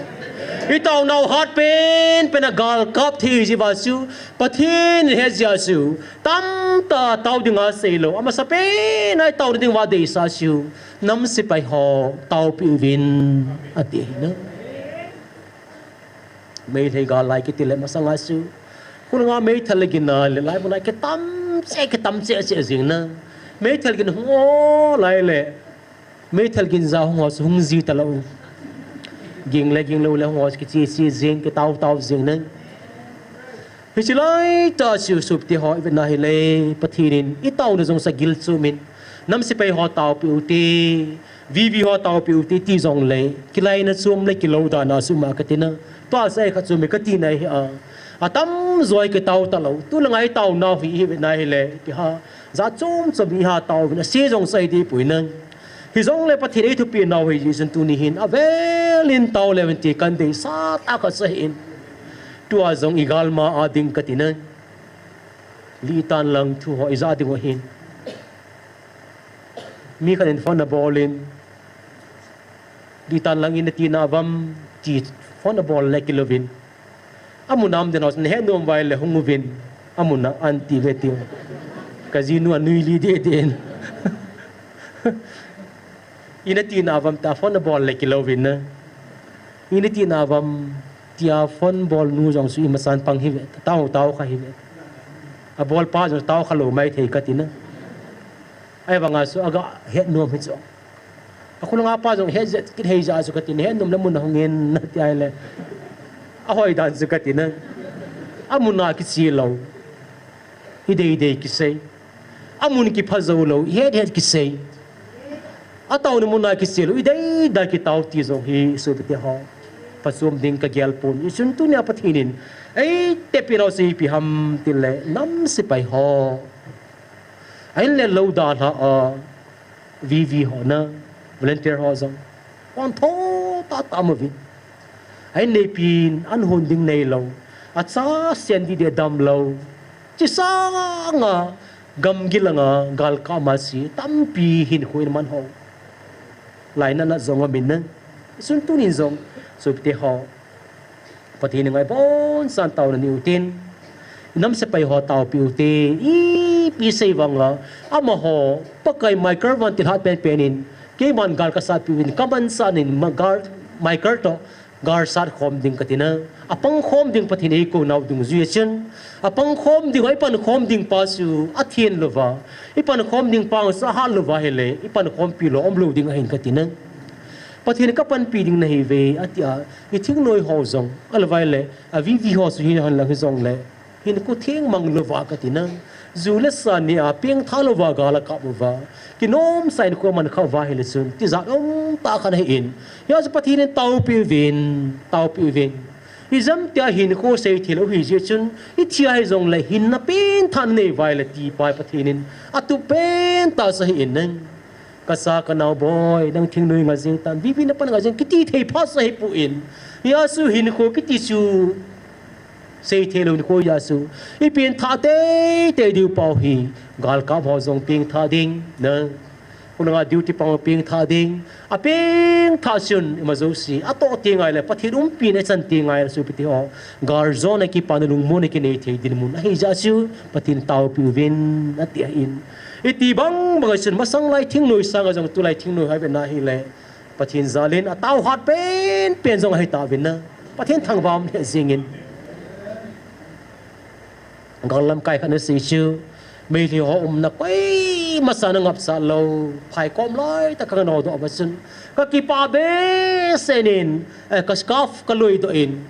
Itaonau hat pen pen a galkap thei jeh uva chu, Pathen in ahet jeh a chu, tamtah tao dinga seilou, amasapen a itaona diuva deisah chu, nam sepai ho taopeh uvin, ati ahi na. Meitei gal lai kiti leh masanga chu, khulanga meithal le gin a le lai muna kitam cheh, kitam cheh cheh jing na. Meithal gin hung o lai le, meithal gin ja hung ho chu hung ji talou. Ging le ging lou le hung ho chu kiche che jing, kitao tao jing na. Hiche lai tah chu sopite ho ivet na hileh, Pathen in itaona jong chu agil chu min. Nam sepai ho taopeh ute, V V ho taopeh ute ti jongleh, kilaina chom le kilou dan a chu ima kati na. Tua chu ikhat chu mi kati na hi a. Atamjo kitao talou. Tulanga itaonau hi ivet na hileh, ipi ham. Jat chom chom iha tao uvin, ase jong chu ahi deh poi na. Hijongleh Pathen in eithupeh nau hijeh chun tuni hin avel in tao leu hen ti kadeisah tah khat chu ahin. Tua jong igalma a ding kati na. Litan lang thu ho ija ding u ahin. Mi khat in phone abol in, Litan lang in nati nauvam ti phone abol le kilouvin. Amun a um den ho chu nahet nom uva ahileh hung uvin. Amun a anti ve tiu. Kajinu anui li deh deh in. Ina ti nauvam tia phone abol le kilouvin na. Ina ti nauvam tia phone bol nu jong chu imasan pang hi ve. Tao, tao kha hi ve. Abol pa jong tao kha lou maithei kati na. Ahivanga chu aga het nom hi chu. Akhulanga pa jong het jet kit hei jeh a chu kati na, het nom le mun a hung in nati ahileh. Ahoi dan chu kati na. Amun a kiche lou. Idei dei kisei. Amun kipha jou lou, ihet het kisei. Ataona mun a kiche lou, idei dei kitao ti jong hi sopite ho. Phachom ding kagel pon. Hichun tunia Pathen in eitepeh nau chu ipi ham tileh nam sepai ho. Ahin le lou dalha a V V ho na, volunteer ho jong. Hon tho tah tah um uvin. Ahin neipin, an hon ding neilou. Acha sen ding ding damlou. Hiche sanga Gamgi langa galkap masi tampi hinkho in man ho. Lainatna jong amin na. Sun tunin jong, sopite ho, Pathen in ngai bonsan taona nei utin, inam sepai ho taopi ute, ipi sei vanga, amaho, Pakai Michael van tilhat penpen in, keiman gal kasatpi uvin, kamansa nin, ma gal, Michael to, gal sat khom ding kati na. Apang khom ding Pathen in eikou nau dungjui a chun. Apang khom ding, ipan khom ding pa chu athen louva. Ipan khom ding pa chu ahat louva ahile, ipan khompi lou umlou ding ahin kati na. Pathen in kapanpi ding nahiuve, ati a, ithingnoi ho jong, ahilouleh, avivi ho chu hihen lang hijongle, hinkho theng mang louva kati na. Ju le sa nia pengtha louva gal akap uva. Kinomsa hinkho aman khah uva ahile chun, tijat umtah khat ahin. Hijeh chun Pathen in taopi uvin, taopi uvin. Ijemtia hinkho seithei lou hijeh chun, ithi a hijongle hinna pengtha nanei uva ahile ti pa Pathen in atup pentah chu ahin na. Kacha kanao boi, nang thingnoi nga jing tan, vivi napan nga jing, kiti thei phat chu ahipoi. Hijeh chun hinkho kiti chu seithei lou hinkho hijeh chun, ipengtha teitei diu pau hi, galkap ho jong pengtha ding na. Khonunga duty pa jong pengtha ding. Apengtha chun, ima jouse atoh teng ahile, Pathen umpina ichan teng ahile, sopite ho, galjona kipana lungmonna kinei thei dinmun ahijeh chun, Pathen taopi uvin, ati ahin. Iti bang bang a chun, masang lai thingnoi sanga jong tulai thingnoi ho ivetna ahile, Pathen jalin ataohat penpen jong ahitauvin na. Pathen thangvah um lheh jengin. Gal lamkai khat nasei chu, Meitei ho umna koimasan angapsah lou, phaikom laitah kangnodoh uva chun, kakipah behseh in, eh, ka scarf kaloidoh in,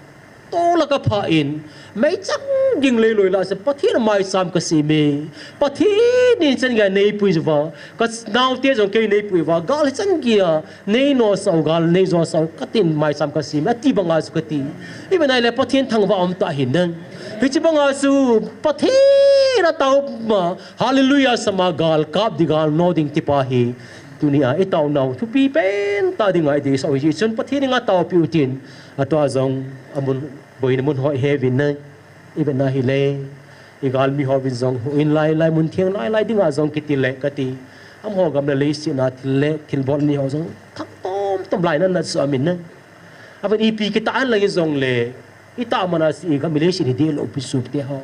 tol a kaphah in, meichang ging leiloi lah a chun Pathen maicham kasem e. Pathen in chan geiya neipui uva, kanaote jong kei neipui uva, gal hichan geiya neinosah u, gal neijosah u katin maicham kasem e, ati banga chu kati. Ivetna ahile Pathen thangvah umtah ahin na. Hiche banga chu Pathen ataoma, hallelujah sama galkap ding, gal no ding tipa hi, tunia itaonau thupi pentah dinga ideisah u hijeh chun Pathen in ataopi utin, atua jong amun, boina mun ho iheuvin na. Ivetna ahile, igalmi hovin jong houin lailai, mun theng lailai dinga jong kitil le kati. Amaho gam le leiset a thil le thilbol ni ho jong thangtom tom lainatna chu amin na. Aban ipi kitah a lang hijongle, itah mana chu igam leiset hi dehlou pi, sopite ho.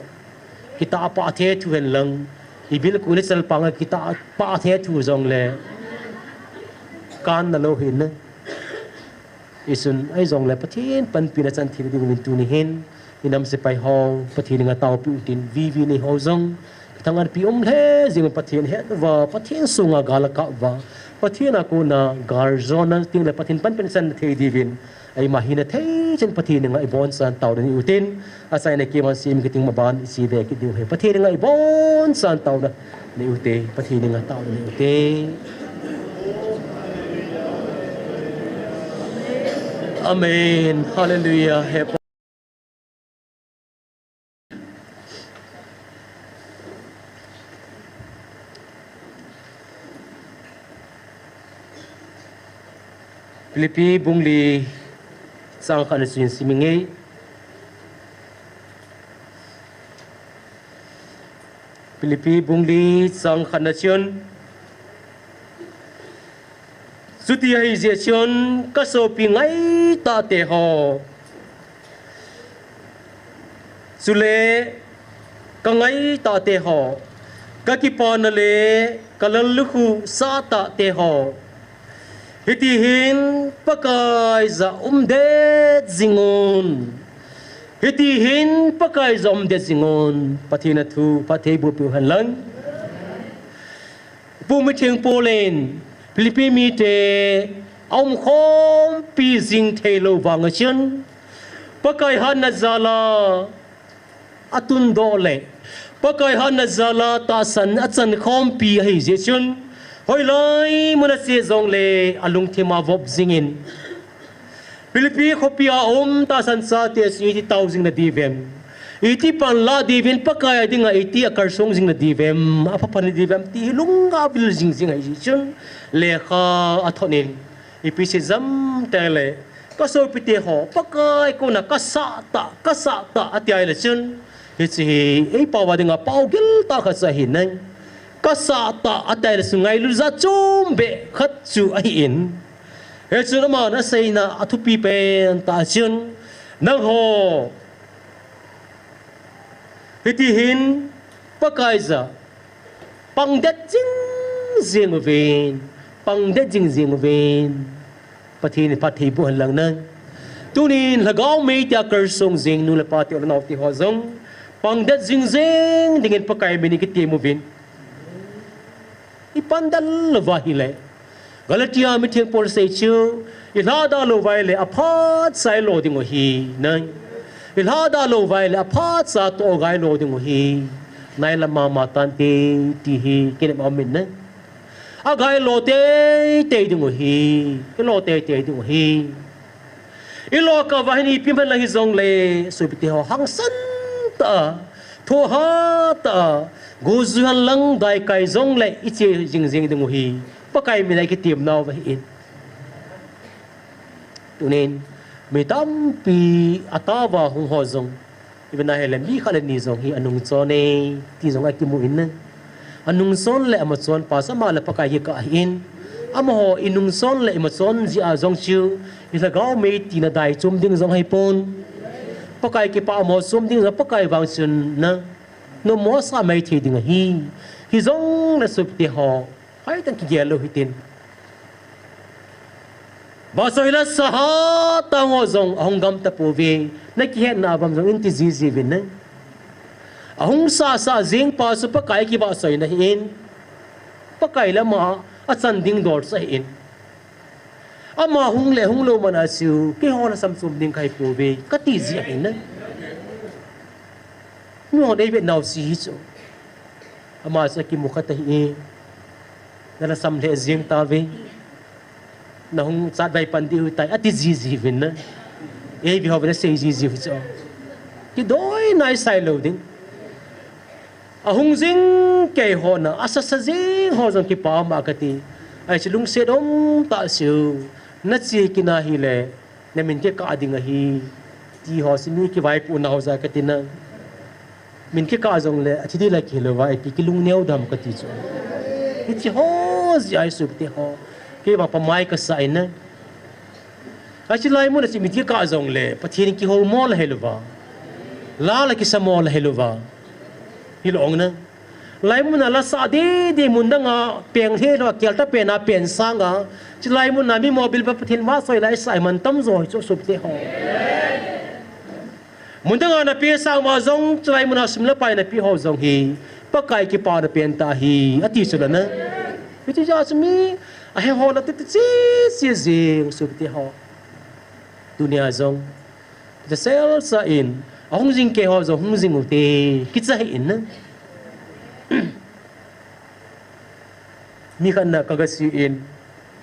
Kitah pah thethu hen lang, ibilkol ichalpang a kitah pah thethu jongle, kanna lou ahin na. Isun, ahijongle Pathen panpina chan thei dingin tuni hin, inam sepai ho, Pathen in ataopi utin, vivi nei ho jong, kithangatpi um lheh jeng un Pathen het uva, Pathen sunga gal akap uva, Pathen a kona galjona tengle Pathen panpina chan thei diuvin, eima hina thei chan Pathen in ibonsan taona nei utin, achaina keiman sem kit ding maban, iche ve kit diu ahi. Pathen in ibonsan taona nei ute, Pathen in taona nei ute. Amen. Hallelujah. He Pa. Philippi bung li chang khat na chu isim inge. Philippi bung li chang khat na chun, chuti ahijeh chun kasopi ngaitah te ho, chule kangaitah te ho, kakipana le kalallukhuh sahtah te ho, hiti hin Pakai jah umdet jing un. Hiti hin Pakai jah umdet jing un. Pathen a thu phatthei boh peh u hen lang. Pu Mitheng Paul in Philippi mite aumkhompi jing theilou vang a chun, Pakai hatna jal a atundoh le, Pakai hatna jal a tahsan achan khompi ahijeh chun, hoilai mun a che jongle alungthim a vop jingin, Philippi khopi a um tahsan chate chu iti tao jing nadiuvem? Iti panlah diuvin Pakai a dinga iti akalsong jing nadiuvem? Apha pha nadiuvem ti hi lunga vil jing jing ahijeh chun, lekha athot in, ipi sei em itile, kasopite ho, Pakai kona kasah tah, kasah tah ati ahile chun, hiche hi eipao a dinga pao gil tah khat chu ahi nai. Kasah tah a tai le chu ngailut jat chom beh khat chu ahi in. Hichun aman aseina a thupi pen tah chun, nangho hiti hin Pakai jah pangdet jing jing uvin, pangdet jing jing uvin. Pathen in phatthei boh hen lang nang. Tunin lhagao mei tia kalsong jing nu le pa te u le nao te ho jong pangdet jing jing dingin Pakai min in kitem uvin. I pangdet lou va ahile, Galatia mitheng Paul sei chu, i lhada lou va ahile aphat cha i lo ding u ahi nang. I lhada lou va ahile aphat cha toh gai lo ding u ahi. Nai lam mama tante ti hi kinem a um in nang. Agai lo teitei ding u ahi. I lo teitei ding u ahi. I lo kah uva hin ipi man lang hijongle, sopite ho, hangsan tah a, thohhat tah a, gojuihan lang daikai jongle i che jing jing ding u ahi. Pakai min a i kitem nau va ahi in. Tunin, mi tampi a tao va hung ho jong, i vena ahile mi khat le ni jong hi anung chon e, ti jong akimu in. Anung chon le ama chon pa chu ama le Pakai kikah ahi in. Amaho i nung chon le i ma chon jeh a jong chu, i lhagao mei tina dai chom ding jong ahi pon. Pakai kipah mo chom ding jong Pakai vang chun na, nom mo sa mai thei ding ahi. Hijongle sopite ho, hoitah in kigel lou hitin. Vahchoi la sa hatah ho jong ahung gam tapouve, na kihetna avam jong in ti jiji uvin nang. Ahung sah sah jeng pa chu Pakai kivahchoina ahi in. Pakai le ama achan ding dol chu ahi in. Ama hung le hung lou man a chu, keiho lhasam chom ding kahi pouve, kati ji ahi nang. Miho dei vet nau si hi chu. Ama chu akimu kha ta hi e. Na lhasam lheh jeng tauve. Na hung chatvai pan diu tai, ati jiji uvin na. Ei vi ho ve na sei jiji u chu. Kidoi nai sai lou ding. Ahung jing kei ho na, asasa jing ho jong kipah mama kati. Ahi chu lungset um tah seh u. Na che kit na hile, na min kikah ding ahi. Ti ho chu mi kivaipoh nau jeh a kati na. Min kikah jongle, athi ding la kihil lou va, ipi kilungneo dem kati chu. Hiche ho jeh a sopite ho. Kei vang pamai kasa in na. Ahi chu hilai mun a chu min kikah jongle, Pathen kihou mo la hilou va. La la kisa mo la hilou va. Hilou ong na. Hilai mun a la sa ding ding mun dang a, peng hilou a, kelta pen a, pen sang a. Chu hilai mun a mi mobil ba Pathen vahchoi la i sa i man tamjo hi chu sopite ho. Mun dang a na pe sang ma jong, chu hilai mun a sum le pai na pe ho jong hi, Pakai kipana pen tah hi, ati chu la na. Hiche jeh a chu mi, ahe ho la ti ti chi, chi jing sopite ho. Tunia jong, kisel sa in, ahung jing kei ho jong hung jing u te, kicha hi in na. Mi khat na ka ga sei in,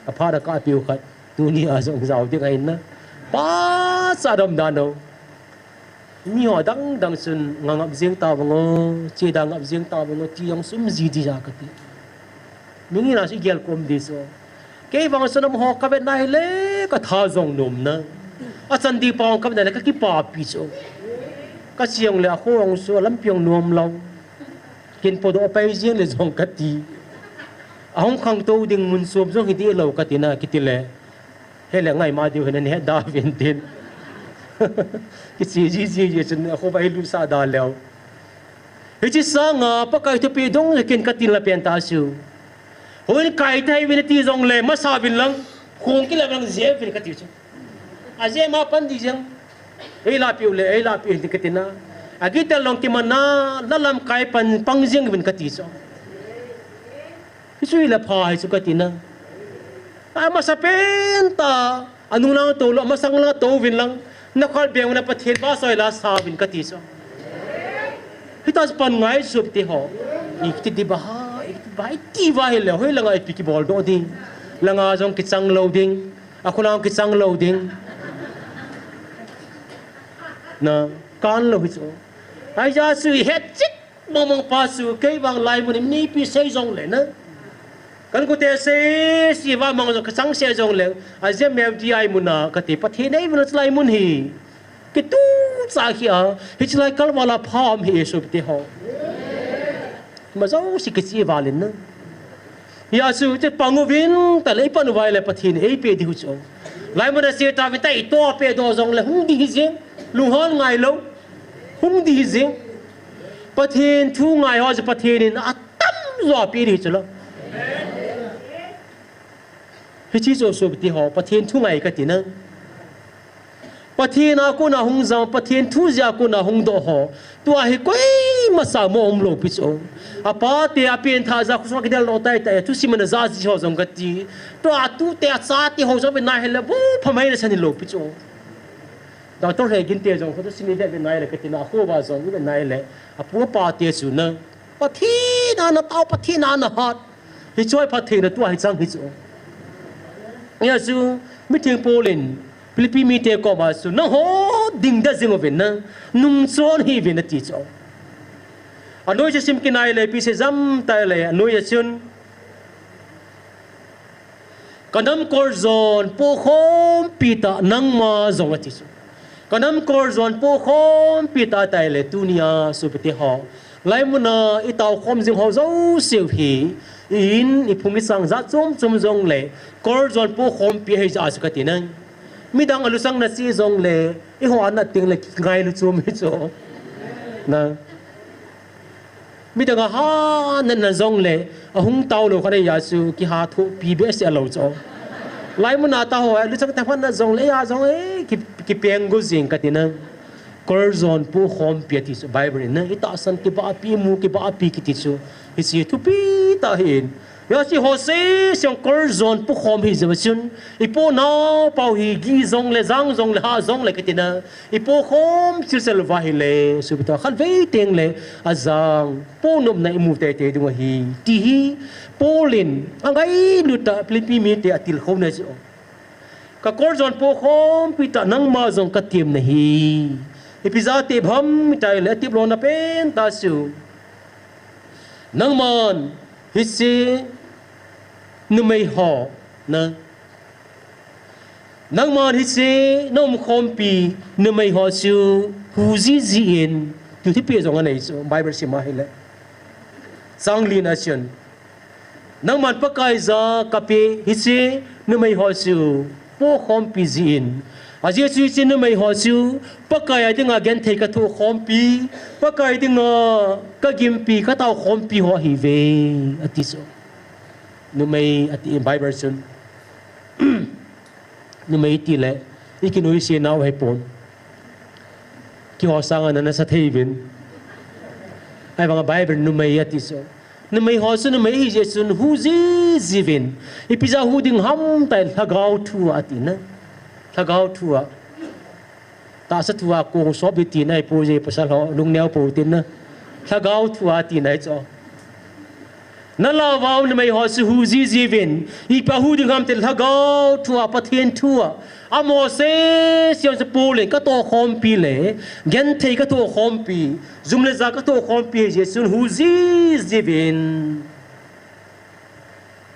aphat a ka pe u khat, tunia jong jao ding ahi in na. Pachat dom dan u. Miho dang dang chun nga ngap jeng ta vang o, che da ngap jeng ta vang o, ti jong sum ji di ja kati. Mihem na chu i gel khom di chu. Kei vang chun amaho ka vet na hile ka tha jong nom na. Achan ding pa ka vet na hile ka kipapi chu. Ka che jongle akho jong chu alampi jong nom lou. Kin podoh pai jeng le jong kati. Ahung khangtou ding mun sop jong hi dih lou kati na kiti le. Hele ngai ma diu hi na ni het da vin tin. Kiche ji ji ji chun akho vai lu sa da leu. Hiche sanga Pakai thupeh dong le kin ka til na pen ta chu. Houin kai thei vin ti jongle masa vin lang. Khong kila vin lang je vin kati chu. Aje ma pan di jeng. Ei la piu le, ei la piu tin kati na. Akitel long kiman na, la lamkai pan pang jeng vin kati chu. Hichu hi la pha hi chu kati na. Amasa pen ta, anung lang tou lou, amasang lang tou vin lang, na khol beng na Pathen vahchoi la sa vin kati chu. Hita chu pan ngai chu ti ho. Iti di ba ha, iti ba, iti ba hi le, hoi langa ipi kibol doh ding. Langa jong kichang lou ding, akhona jong kichang lou ding. Na, kan lou hi chu. Ahi ja chu i het chik. Mong mong pa chu, kei vang lai mun in mi ipi sei jongle na. Kan kute sei, si va mang jong ka chang sei jongle. Aje mem ti ai mun a, kati Pathen ei mun a chu lai mun hi. Kitu cha khi a, hiche lai kal vala pha um hi Jesu te ho. Ima jouse kichai val in na. Hijeh chun, hiche pang uvin, tale ipan uva ahile Pathen in eipeh ding u chu. Laimun a Satan in tahto peh doh jongle hung ding hi jeng. Lunghang ngai lou. Hung ding hi jeng. Pathen thu ngai ho chu Pathen in atamjo apeh ding hi chu la. Hiche chu sopi te ho, Pathen thu ngai kati na. Pathen a kona hung jam, Pathen thu jeh a kona hung doh ho. Tua hi koima sa mo um lou pi chu. Apa te a pen tha ja khosung kidel lou tai tai, thusim ana ja ji ho jong kati. Tua tute a chate ho jong ve nai hile, bu phamai na sani lou pi chu. Doctor he gin te jong kho thusim ni de ve nai le kati na, kho ba jong ve nai le. Apu apa te chu na. Pathen a na tao, Pathen a na hat. Hiche hi phattheina tua hi chang hi chu. Hijeh chun, mitheng Paul in, Philippi mite koma chu, nangho dingdet jing uvin na, nungchon hih uvin ati chu. Anoi chu sim kit nai le, ipi sei jam tai le, anoi a chun, ka nam kol jon pokhompi tah nangma jong ati chu. Ka nam kol jon pokhompi tah tai le tunia sopi te ho. Laimun a i taokhom jing ho jouse u hi, i in, i phung i sang jat chom chom jongle, kol jon pokhompi ahi jeh a chu kati na. Midang a lusang na che jongle, eiho a nat teng le kingailu chom hi chu. Na. Midang a hat na na jongle, ahung tao lou khat ahi jeh a chu, kihat thoh pi behseh a lou chu. Laimun a tao ho, lusang tah phat na jongle, a jong e, ki, kipeng go jing kati na. Kol jon pokhompi ati chu Bible in na, i tahsan kibahpi, i mu kibahpi kiti chu, hiche thupi tah ahin. Hiche ho jouse jong kol jon pokhom hi jeh a chun, i po nao pao hi gih jongle, jang jongle, hah jongle kati na, i pokhom chilchil uva ahile, sopi te ho khatvei teng le, ajang, po nopna i mu teitei ding ahi, ti hi, Paul in, angailut a Philippi mite a tilkhouna chu. Ka kol jon pokhompi tah nangma jong ka tem nahi. Ipi jeh a tem ham iti le, atep lona pen tah chu. Nangman hiche numei ho na. Nangman hiche na umkhompi numei ho chu hu jiji in, tu thupi jong anei chu, Bible sim a ahile. Chang li na chun. Nangman Pakai jah a kapeh hiche numei ho chu pokhompi jin. Ajeh chu hiche numei ho chu Pakai a dinga genthei kathoh khompi, Pakai dinga kagimpi, kataokhompi ho ahiuve, ati chu. Numei ati in Bible chun. Numei tile, i kinuisat nau ahipon. Keiho sanga nana sa thei uvin. Ahivanga Bible numei ati chu. Numei ho chu numei ahi jeh chun hu jiji uvin. Ipi jeh a hu ding ham tia lhagao thu a ati na. Lhagao thu a. Tahsa thu a kong sop ding tina ahipoi, pasal ho lungneo pou tin na. Lhagao thu a tina ahi chu. Nalah uva um numei ho chu hu jiji uvin. Ipi a hu ding ham tile lhagao thu a, Pathen thu a. Amaho jouse jong chu Paul in katoh khompi le, genthei katoh khompi, jum le ja katoh khompi ahi jeh chun hu jiji uvin.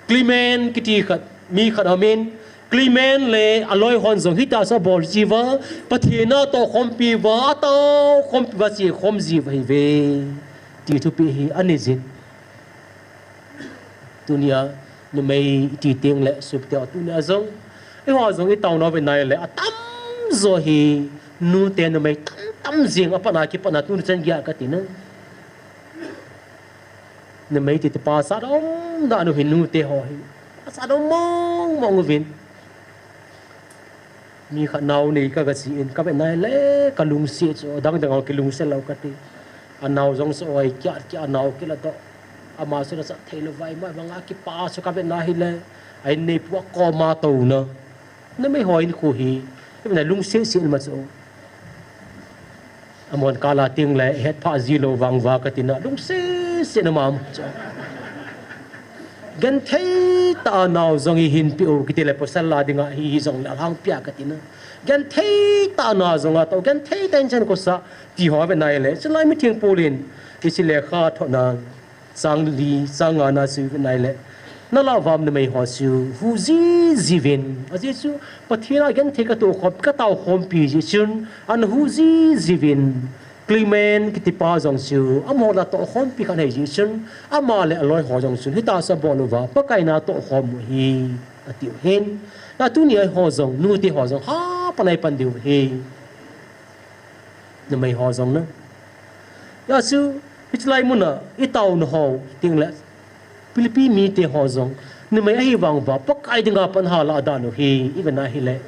Clement kiti khat, mi khat aumin, Clement le aloi hon jong hitia chu abol jiuva, Pathen a tohkhompi uva, atohkhompi uva, chekhom jiu ahiuve. Ti thupi hi anei jin. Tunia numei iti teng le sopite ho tunia jong, eiho jong i taona uva nai le, atamjo hi nute numei tamtam jing, apatna kipatna tuni chan geiya kati na. Numei tite pasal um dan u hi nute ho hi. Pasal um mong mong uvin. Mi khat nao nei ka, ka chi in ka vet nai le ka lungset chu, dang dang ho kilungset lou kati. Anao jong chu oi kia kia nao kila to. Ama chu nasat thei lou vai ma banga kipa chu ka vet nai le. Ai nei pu a koma to na. Numei ho in khu hi, i na lungset set ma chu. Amahon kala teng le, het pha ji lou vang uva kati na, lungset set na ma chu. Genthei tah a nao jong hi hin peh u kiti le, pasal a dinga hi, hi jong le alhangpia kati na. Genthei tah a nao jong a to, genthei tah in chan ko sa, ti ho ve nai le, chulai mitheng Paul in, hiche lekha thot na. Chang li, chang nga na chu ve nai le. Nalah uva um numei ho chu hu jiji uvin. Ajeh chu Pathen a genthei katoh khom, kataokhompi jeh chun ana hu jiji uvin. Clement kitipa jong chu, amaho lah tohkhompi khat ahi jeh chun, ama le aloi ho jong chun, hitia chu abol uva, Pakai in atohkhom u ahi, atiu ahin. Ahin tuni a eiho jong, nute ho jong, hapan a ipan diu ahi. Numei ho jong na. Hijeh chun, hiche lai mun a, itaona ho, tengle, Philippi mite ho jong, numei ahi vang uva, Pakai dinga pan alah dan u ahi, ivet a ahile.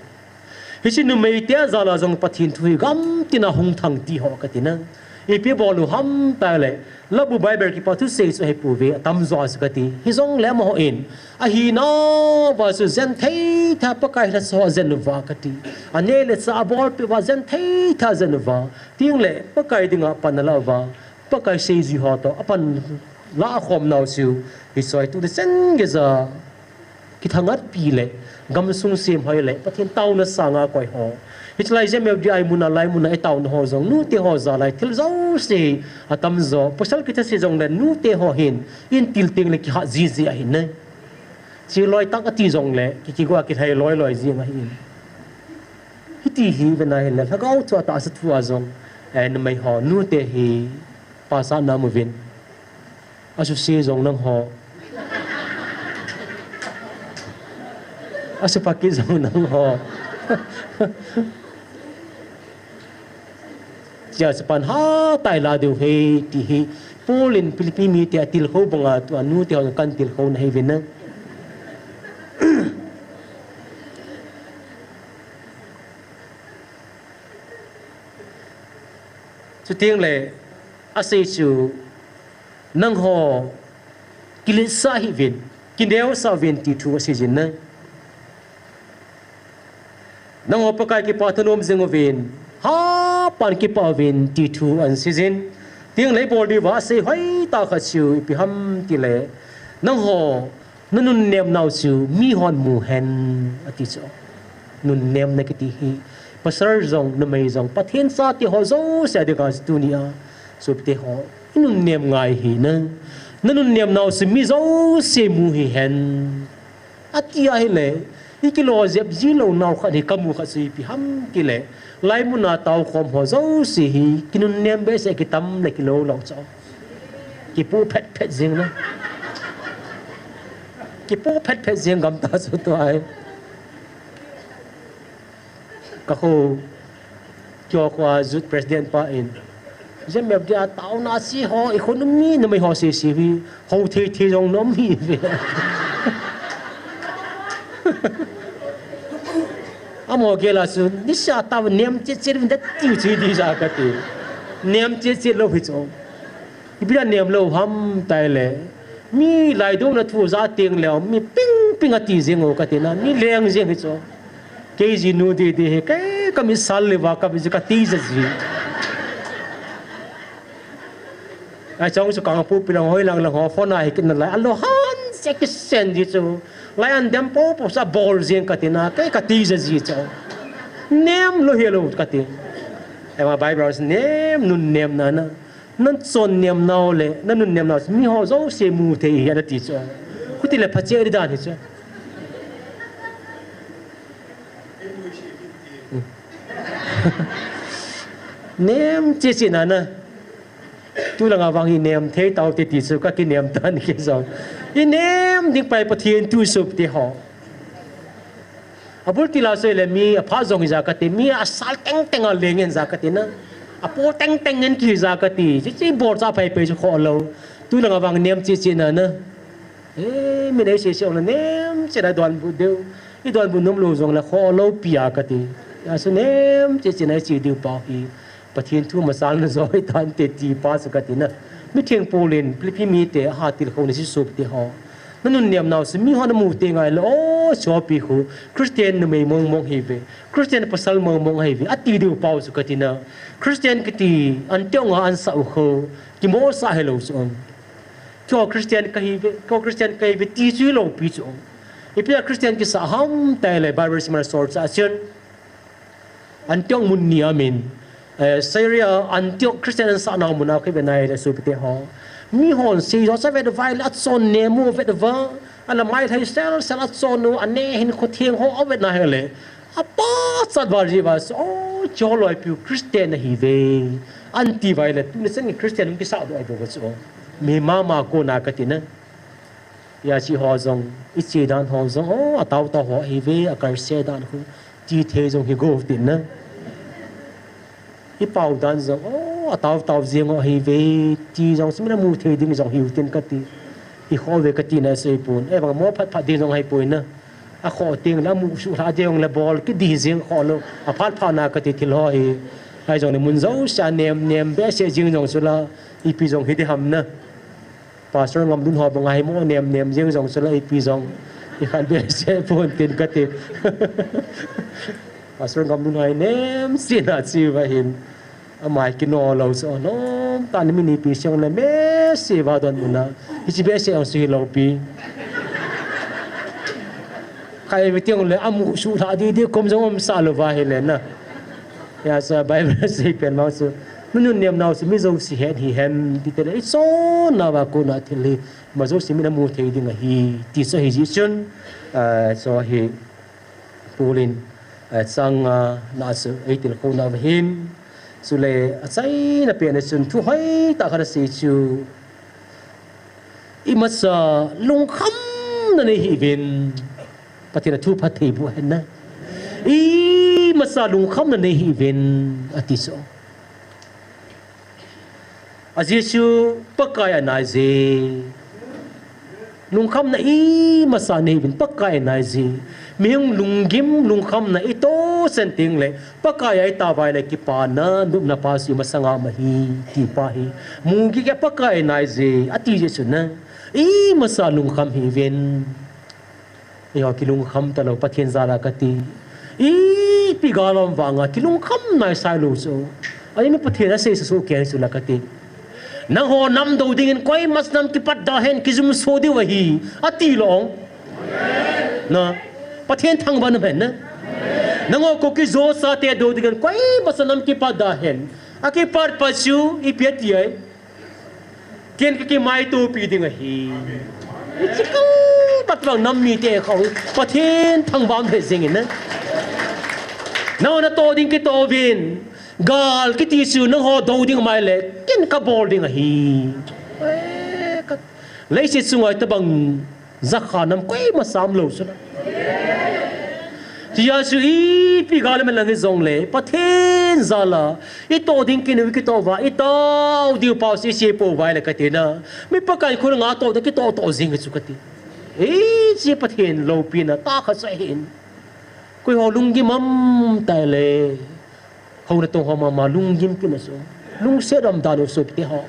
Hiche numeite ajal a jong Pathen thu hi gamtin a hung thang ti ho kati na. Ipi bol u ham tile, Labu Bible kipa thusei chu ahipouve, atamjo a chu kati. Hijongle amahon, ahinauva chu jen thei tha Pakai lhacha ho ajen uva kati. Aneh le chah abolpeh uva jen thei tha ajen uva. Tengle, Pakai dinga pan alah uva. Pakai seijui ho toh, apan lah akhom nau chu, hiche tu te chen geija, kithangatpi le, gamsung semhoi le, Pathen taona sanga akoi ho. Hiche lai J M F D I mun a, lai mun a, itaona ho jong, nute ho jal a, thil jouse, atamjo, pasal kitha se jongle, nute ho hin, in til tengle kihat jiji ahin ne. Che loi tah ati jongle, ki, kigo a kilhai loi loi jing ahin. Hiti hi, ivet a ahile, lhagao thu a tahsa thu a jong, eh, numei ho, nute hi, pasal na mu vin. Asuse jong nangho. Asupha kit jong nangho. Hichea chu pan hatah a ilah diu ahi, ti hi. Paul in Philippi mite atilkhou banga tua nute ho jong kahin tilkhou na ahi vin na. Chutengle, asei chu, nangho, kiletsah hih uvin, kineosah uvin ti thu asei jin na. Nangho Pakai kipah thanom jing uvin, hapan kipah uvin ti thu ahin sei jin. Chutengle ibol diuva asei hoitah khat chu ipi ham tile, nangho, nanunnem nau chu mihon mu hen, ati chu. Nunnemna kiti hi, pasal jong, numei jong, Pathen chate ho jouse a dinga chu tuni a, sopite ho, inunnem ngai ahi na. Nanunnem nau chu mi jouse mu hihen. Ati ahile, ikilo jep ji lou nau khat hi kamu kha chu ipi ham tile, lai mun a taokhom ho jouse hi, kinunnem behseh kitam le kilou lou chu. Kipoh phet phet jing na. Kipoh phet phet jing gam tah chu tua hi. Ka kho, keiho kho a youth president pa in, J M F D I a taona a che ho, i khonung mi numei ho sese hi, hou thei thei jong nom ahi ve. Amaho gel a chu, nisa tah nem chet chet uvin da tiu chu hiti jeh a kati. Nem chet chet lou hi chu. Ipi a nem lou ham tile. Mi laidona thu ja tengle, mi ping ping ati jeng u kati na, mi leng jeng hi chu. Kei jinu didi hi, kei kamit sal le uva, kamit ji kati ja ji. Achung chu Kangpokpi lang hoi lang lang ho, phone a hi kit nalai, alou han se kisen ji chu. Lai an dem popo sa bol jeng kati na, kei kati ja ji chu. Nem lou hi lou kati. Ema Bible nem, nunnem na na. Nachon nem nau le, nanunnem nau, miho jouse mu thei ahi, ana ti chu. Khuti le phache di dan hi chu. Nem chet chet na na. Tu langa vang hi nem thei tau te ti chu, ka kinem tan kei jong. I nem ding pai Pathen thu sopite ho. Abul til a soi le mi apha jong hi ja kati, mi asal teng teng a leng in ja kati na. Apo teng teng in ki ja kati. Chi chi bol cha phai phai chu kho lou. Tu langa vang nem chet chet na na. Eh, mi nei se se ong le nem chet a donbut diu. I donbut nom lou jong le kho lou pi a kati. Asu nem chet chet na che diu pa hi. Pathen thu masang na joi tante ti pa chu kati na. Mitheng Paul in Philippi mite aha tilkhou na chu sopite ho. Nanunnem nau chu miho namu teng ngai le, o, sopi khu, Christian numei mong mong hi ve, Christian pasal mong mong hi ve, ati diu pa chu kati na. Christian kiti, Antioch a ansah u khu, kimosa hi lou chu. Keiho Christian kahi ve, keiho Christian kahi ve, ti chu lou pi chu. Ipi a Christian kisah ham tile Bible simna sor cha chun. Antioch mun ni a min, eh, Syria Antioch Christian ansah nau mun a kei ve nai le sopite ho. Mihon sei jo cha vet vai le achon nem u vet va. Ana mai thai sel sel achon u ane hin kho theng ho a vet na hele. Apa chat va ji va so, o, cho loi piu Christian ahi ve. Anti vai le, tuni chan Christian hung kisah doh ahi bou chu. Mi mama kona kati na. Hiche ho jong, iche dan ho jong, o, ataotao ho ahi ve, akalse dan khu, ti thei jong hi go tin na. Ipao dan jong, o, ataotao jeng ho ahi ve, ti jong, sumina mu thei ding jong hiu tin kati. Ikho ve kati na sei pon. Evang mo phat phat ding jong ahi poi na. Akho teng le amu suh lha ding le bol kidi jeng kho lo. Aphat phat na kati thil ho hi. Ahi jong le mun jousea nem nem behseh jeng jong chu la. Ipi jong hi di ham na. Pastor Ngamlun ho bang ahi mo nem nem jeng jong chu la ipi jong. Ikhat behseh pon tin kati. Pastor Ngamlun ho hi nem sina chi va hin. Amai kino lo chu nom tan mi nipi siang le mesi va don muna. Hiche behseh ang su hi lo pi. Kai ve tiang le amu suh lha di di kom jong um sa lo va hi le na. Hijeh a Bible sei pen ma chu. Nunun nem nau chu mi jouse het hi hen ti te le. Ichon na va kona thil hi. Ma jouse mi na mu thei ding ahi. Ti chu hi ji chun. Ah, chu hi. Pulin, eh, chang, ah, na chu eitilkhou na va hin. Chule, achaina pen a chun thu hoitah khat asei chu. Imacha lungkhamna nei hih uvin. Pathen a thu phatthei boh hen na. Imacha lungkhamna nei hih uvin. Ati chu. Ajeh chu Pakai anai je. Lungkhamna imacha nei uvin Pakai anai je. Mihing lunggim lungkhamna itoh chan teng le Pakai a itao vai le kipana nopna pa chu imasanga um ahi ti pa hi. Munggil kei Pakai anai je ati jeh chu na. Imacha lungkham hih uvin. Eiho kilungkham talou, Pathen jal a kati. Ipi gal um vanga kilungkham nai sai lou chu. Ahi mi Pathen asei sa soh kei chu la kati. Nangho nam dou dingin koima cha nam kipat da hen kijumso diu ahi. Ati lou. Na. Pathen thangvah um hen na. Nangho Kuki-Zo chate dou dingin koima cha nam kipat da hen. Akipat pa chu ipi ati ai. Ken ka kimaitopi ding ahi. Hiche kal pat vang nam mite kho. Pathen thangvah um hih jeng in na. Nangho natoh ding kitoh uvin. Gal kiti chu nangho dou ding um ahile. Ken kabol ding ahi. Eh, ka, leiset chunga tabang jakha nam koima cha um lou chu na. Hijeh chu ipi gal um hen lang hijongle, Pathen jal a, itoh ding kinei u kitoh uva, itao diu pa chu iche pou vai le kati na. Mi Pakai khonunga toh ding kitoh toh jing hi chu kati. Hiche Pathen loupina tah khat chu ahin. Koi ho lunggim um tai le. Hou natong ho mama lunggim kit na chu. Lungset um dan u sopite ho.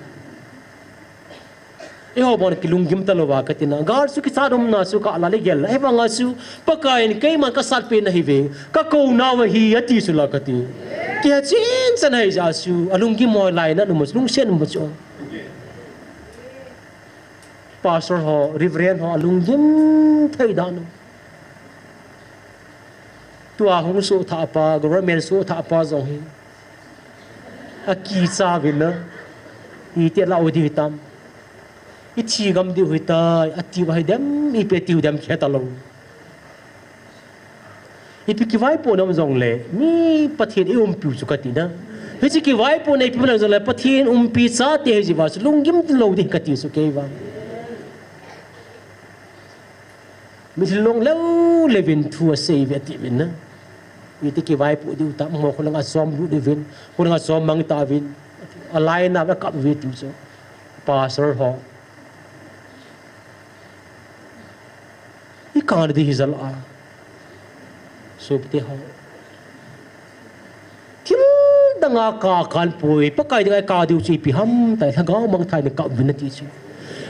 Eiho bon kilunggim talou va kati na. Gal chu kichat umna chu ka la le gel. Ahivanga chu Pakai in keiman kasatpi na ahi ve. Kakou nau ahi ati chu la kati. Kiha chin chan ahi jeh chu. Alunggim hoi lai na numa chu lungset numa chu. Pastor ho, Reverend ho, alunggim thei dan u. Tua hung soh thah pa, government soh thah pa jong hi. Akicha uvin na. Iti lah u ding hitam. Ithi gam diu hitai, ati uva hi dem, ipi ati u dem khe talou. Ipi kivaipohna um jongle, mi Pathen i umpiu chu kati na. Hiche kivaipohna ipi um jongle, Pathen umpi chate hi jeh uva chu lunggim lou ding kati chu kei vang. Mitlhi long leu leuvin thu asei uve ati uvin na. Iti kivaipoh diu tam, mo kholanga chom lut uvin, kholanga chom mang ta uvin. Alaina akap uve tiu chu. Pastor ho. I kang ding hi jal a. Sopite ho. Thil danga ka kan poi, Pakai dinga ka diu chu ipi ham tai, lhagao mangthah in kap uvin ati chu.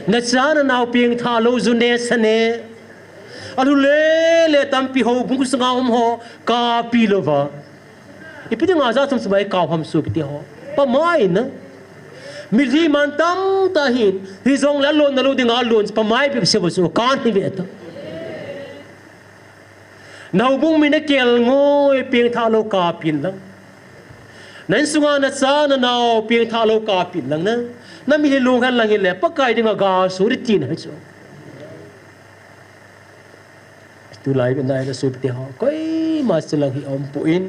Nacha nanao pengthah lou, ju ne, sa ne. Alhu lele tampi houbung sunga um ho, kapi louva. Ipi dinga jat chom chom a i kap ham sopite ho. Pamai na. Mitlhi man tamtah ahin, hijongle alon nalou dinga alon, pamai bep seh uva chu, kan hi ve ta. Nahoubung mi nakel ngoi pengthah lou kapin lang. Na insunga nacha nanao pengthah lou kapin lang na. Na mitlhi long hen lang hile, Pakai dinga gaso ding tina hi chu. Tulai bena ila sopite ho, koima chilang hi aumpoi.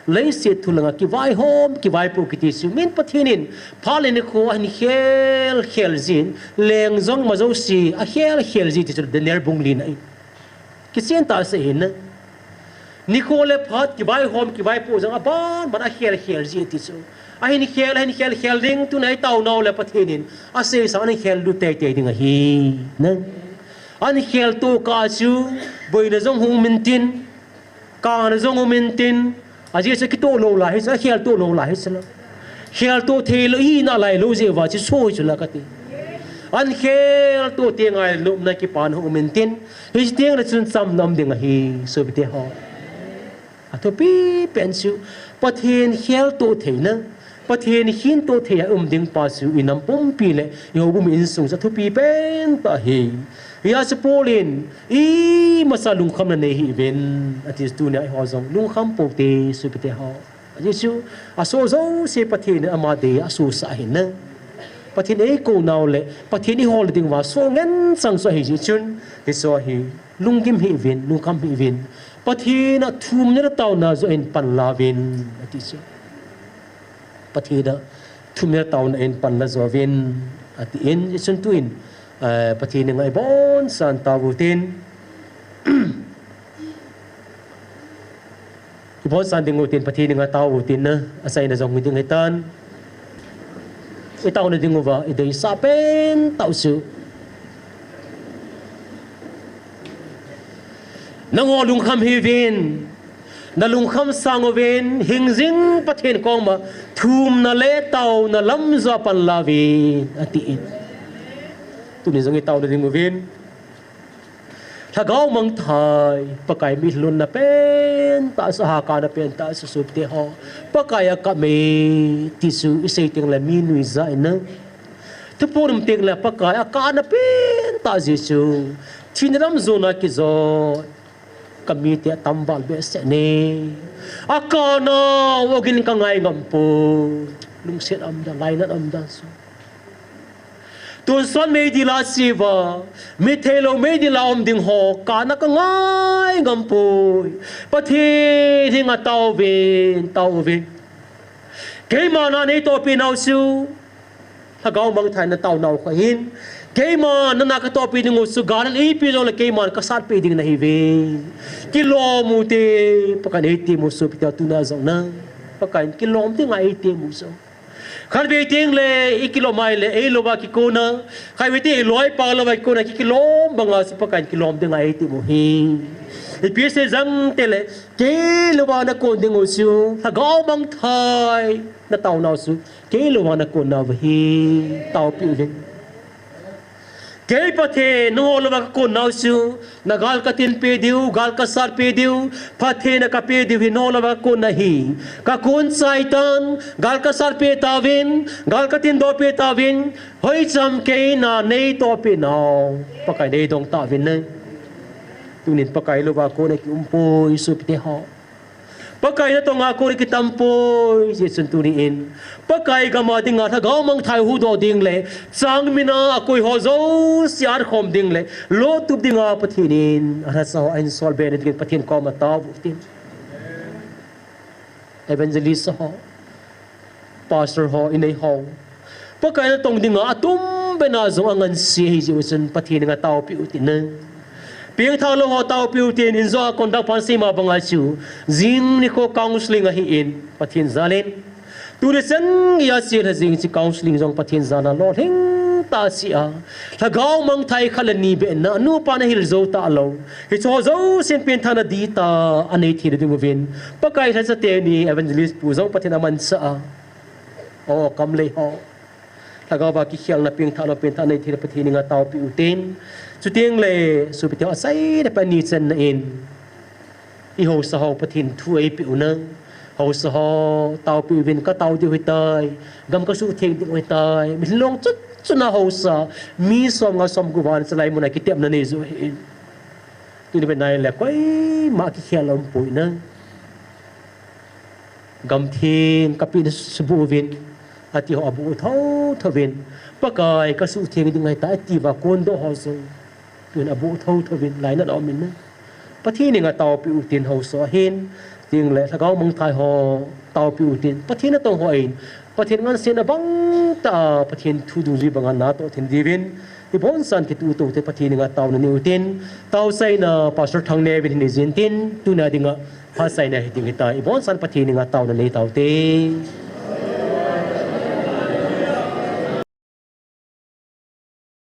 Leiset thu langa kivaihom, kivaipoh kiti chu. Min Pathen in, phat le nikho ahin khel, khel jin, leng jong ima jouse, akhel, khel ji ti chu Daniel bung lina in. Kichen tah sah ahin na. Nikho le phat kivaihom, kivaipoh jong aban, ban akhel, khel ji ti chu. Ahin khel, ahin khel, khel ding tuna itaonau le Pathen in. Asei sang ahin khellut teitei ding ahi. Na. Ahin kheltoh kah chu, boina jong hung um intin. Kana jong um intin, ajeh chu kitoh lou lai hi chu, akheltoh lou lai hi chu la. Kheltoh thei lou hi nalai lou jeh uva chu so hi chu la kati. Ahin kheltoh teng ngai lupna kipana um intin, hiche teng le chun chamna um ding ahi, sopite ho. Athupi pen chu, Pathen kheltoh theina, Pathen kheltoh thei a um ding pa chu inam pumpi le ihoubung insung chu athupi pen tah ahi. Hijeh chun Paul in, imacha lungkhamna nei hih uvin, ati chu tunia eiho jong lungkham pou hite sopite ho. Ajeh chu, aso jouse Pathen in ama dei a asosah ahin na. Pathen in eikou nau le, Pathen in eihol ding uva so ngen chang chu ahi jeh chun, hiche chu ahi, lunggim hih uvin, lungkham hih uvin. Pathen a thumna le taona joh in panla uvin, ati chu. Pathen a thumna le taona in panla jouvin, atin, hichun tuin, eh, Pathen henga ibonsan tao utin. Ibonsan ding utin, Pathen henga tao utin na, achaina jong hiding ahitan. Itaona ding uva, ideisah pen tah u chu. Nangho lungkham hih uvin, nalungkham sang uvin, hingjing Pathen koma, thumna le taona lam joh a panla uvin, atin. Tuni jong itaona ding uvin. Lhagao mangthai, Pakai mitlhi lonna pen tah chu, hakana pen tah chu sopite ho. Pakai a kap e, ti chu isei teng le mi nuijat in na. Thuphon um teng le Pakai a kana pen tah jeh chu. Thina lam jona kijot. Kamite atam val behseh e. Akanau ogin kangai ngam poi. Lungset aum dan, lainat aum dan chu. Tonsot meidil a che uva, mi theilou meidil a um ding ho, kana kangai ngam poi. Pathen henga tao uvin, tao uvin. Keiman na neitohpeh nau chu, lhagao mangthai na taonau kha hin. Keiman nana katohpeh ding u chu, gal in eipe jongle keiman kasatpeh ding nahiuve. Kilom u hite, Pakai in eitem u chu, sopite ho tuna jong na. Pakai in kilom dinga eitem u chu. Khatvei teng le, ikilom a le, eilouva kikonna. Khatvei teng iloi pa louva kikonna, ki, kilom banga chu Pakai in kilom dinga eitem u ahi. Ipi asei jeng teng le, kei louva nakon ding u chu, lhagao mangthai, nataonau chu, kei louva nakonnau ahi, taopeh uvin. Kei Pathen, nangho louva kakonnau chu, nagal katinpeh diu, gal kasatpeh diu, phatthei na kapeh diu hi nangho louva kakonna ahi. Kakon chai tan, gal kasatpeh tauvin, gal katindohpeh tauvin, hoicham kei na neitohpeh nau. Pakai in eidong tauvin na. Tunin Pakai louva kona kium poi sopite ho. Pakai natong a kona kitam poi, hijeh chun tuni in. Pakai gam a dinga lhagao mangthai huhdoh ding le, changmin a akoi ho jouse atkhom ding le, lotup dinga Pathen in, alhasam ho ahin solbe na dingin Pathen koma tao utin. Evangelist ho. Pastor ho, inei ho. Pakai natong dinga atum bena jong angansea hijeh u chun Pathen henga taopeh utin na. Pengthah lou ho taopeh utin, injo a conduct pan seima banga chu. Jing nikho counseling ahin, Pathen jal in. Tuni chan geiya chelha jing chu counseling jong Pathen jal a lolhing tah a che a. Lhagao mangthai khat le ni beh na, nupa nahil jou talou. Hicheho jousen pengthahna dihtah a nei theina ding uvin. Pakai lhacha teni evangelist pu jong Pathen in amanchah a. O, kam lei ho. Lhagao va kikhelna pengthah lou, pengthah nei theina Pathen henga taopeh utin. Chuteng le, sopite ho achaina pen ni channa in. Ihaosa ho Pathen thu eipeh u na. Haosa ho, taopeh uvin katao diu ahitai. Gam kasuhtheng diu ahitai. Mitlhi long chut chut na haosa. Mi somnga somgup vang chalai mun a kitepna nei joh ahin. Tuni bena le koima kikhel lou umpoi na. Gamtheng kapehna subuh uvin, ati ho abuh thotho uvin, Pakai kasuhtheng ding ahitai atiuva kondoh ho jong. Tun abuh thotho uvin, lainat aumin na. Pathen henga taopeh utin haosa ho ahin, tengle lhagao mangthai ho taopiu tin, Pathen natong hon Pathen ngansena bangtah a Pathen thu dungjui banga natoh thei diuvin ibonsan kituto te Pathen henga taona nei utin, taochaina Pastor Thangneo vin hin nei jin tin, tuna dinga phatchaina hiding hitai, ibonsan Pathen henga taona nei taute.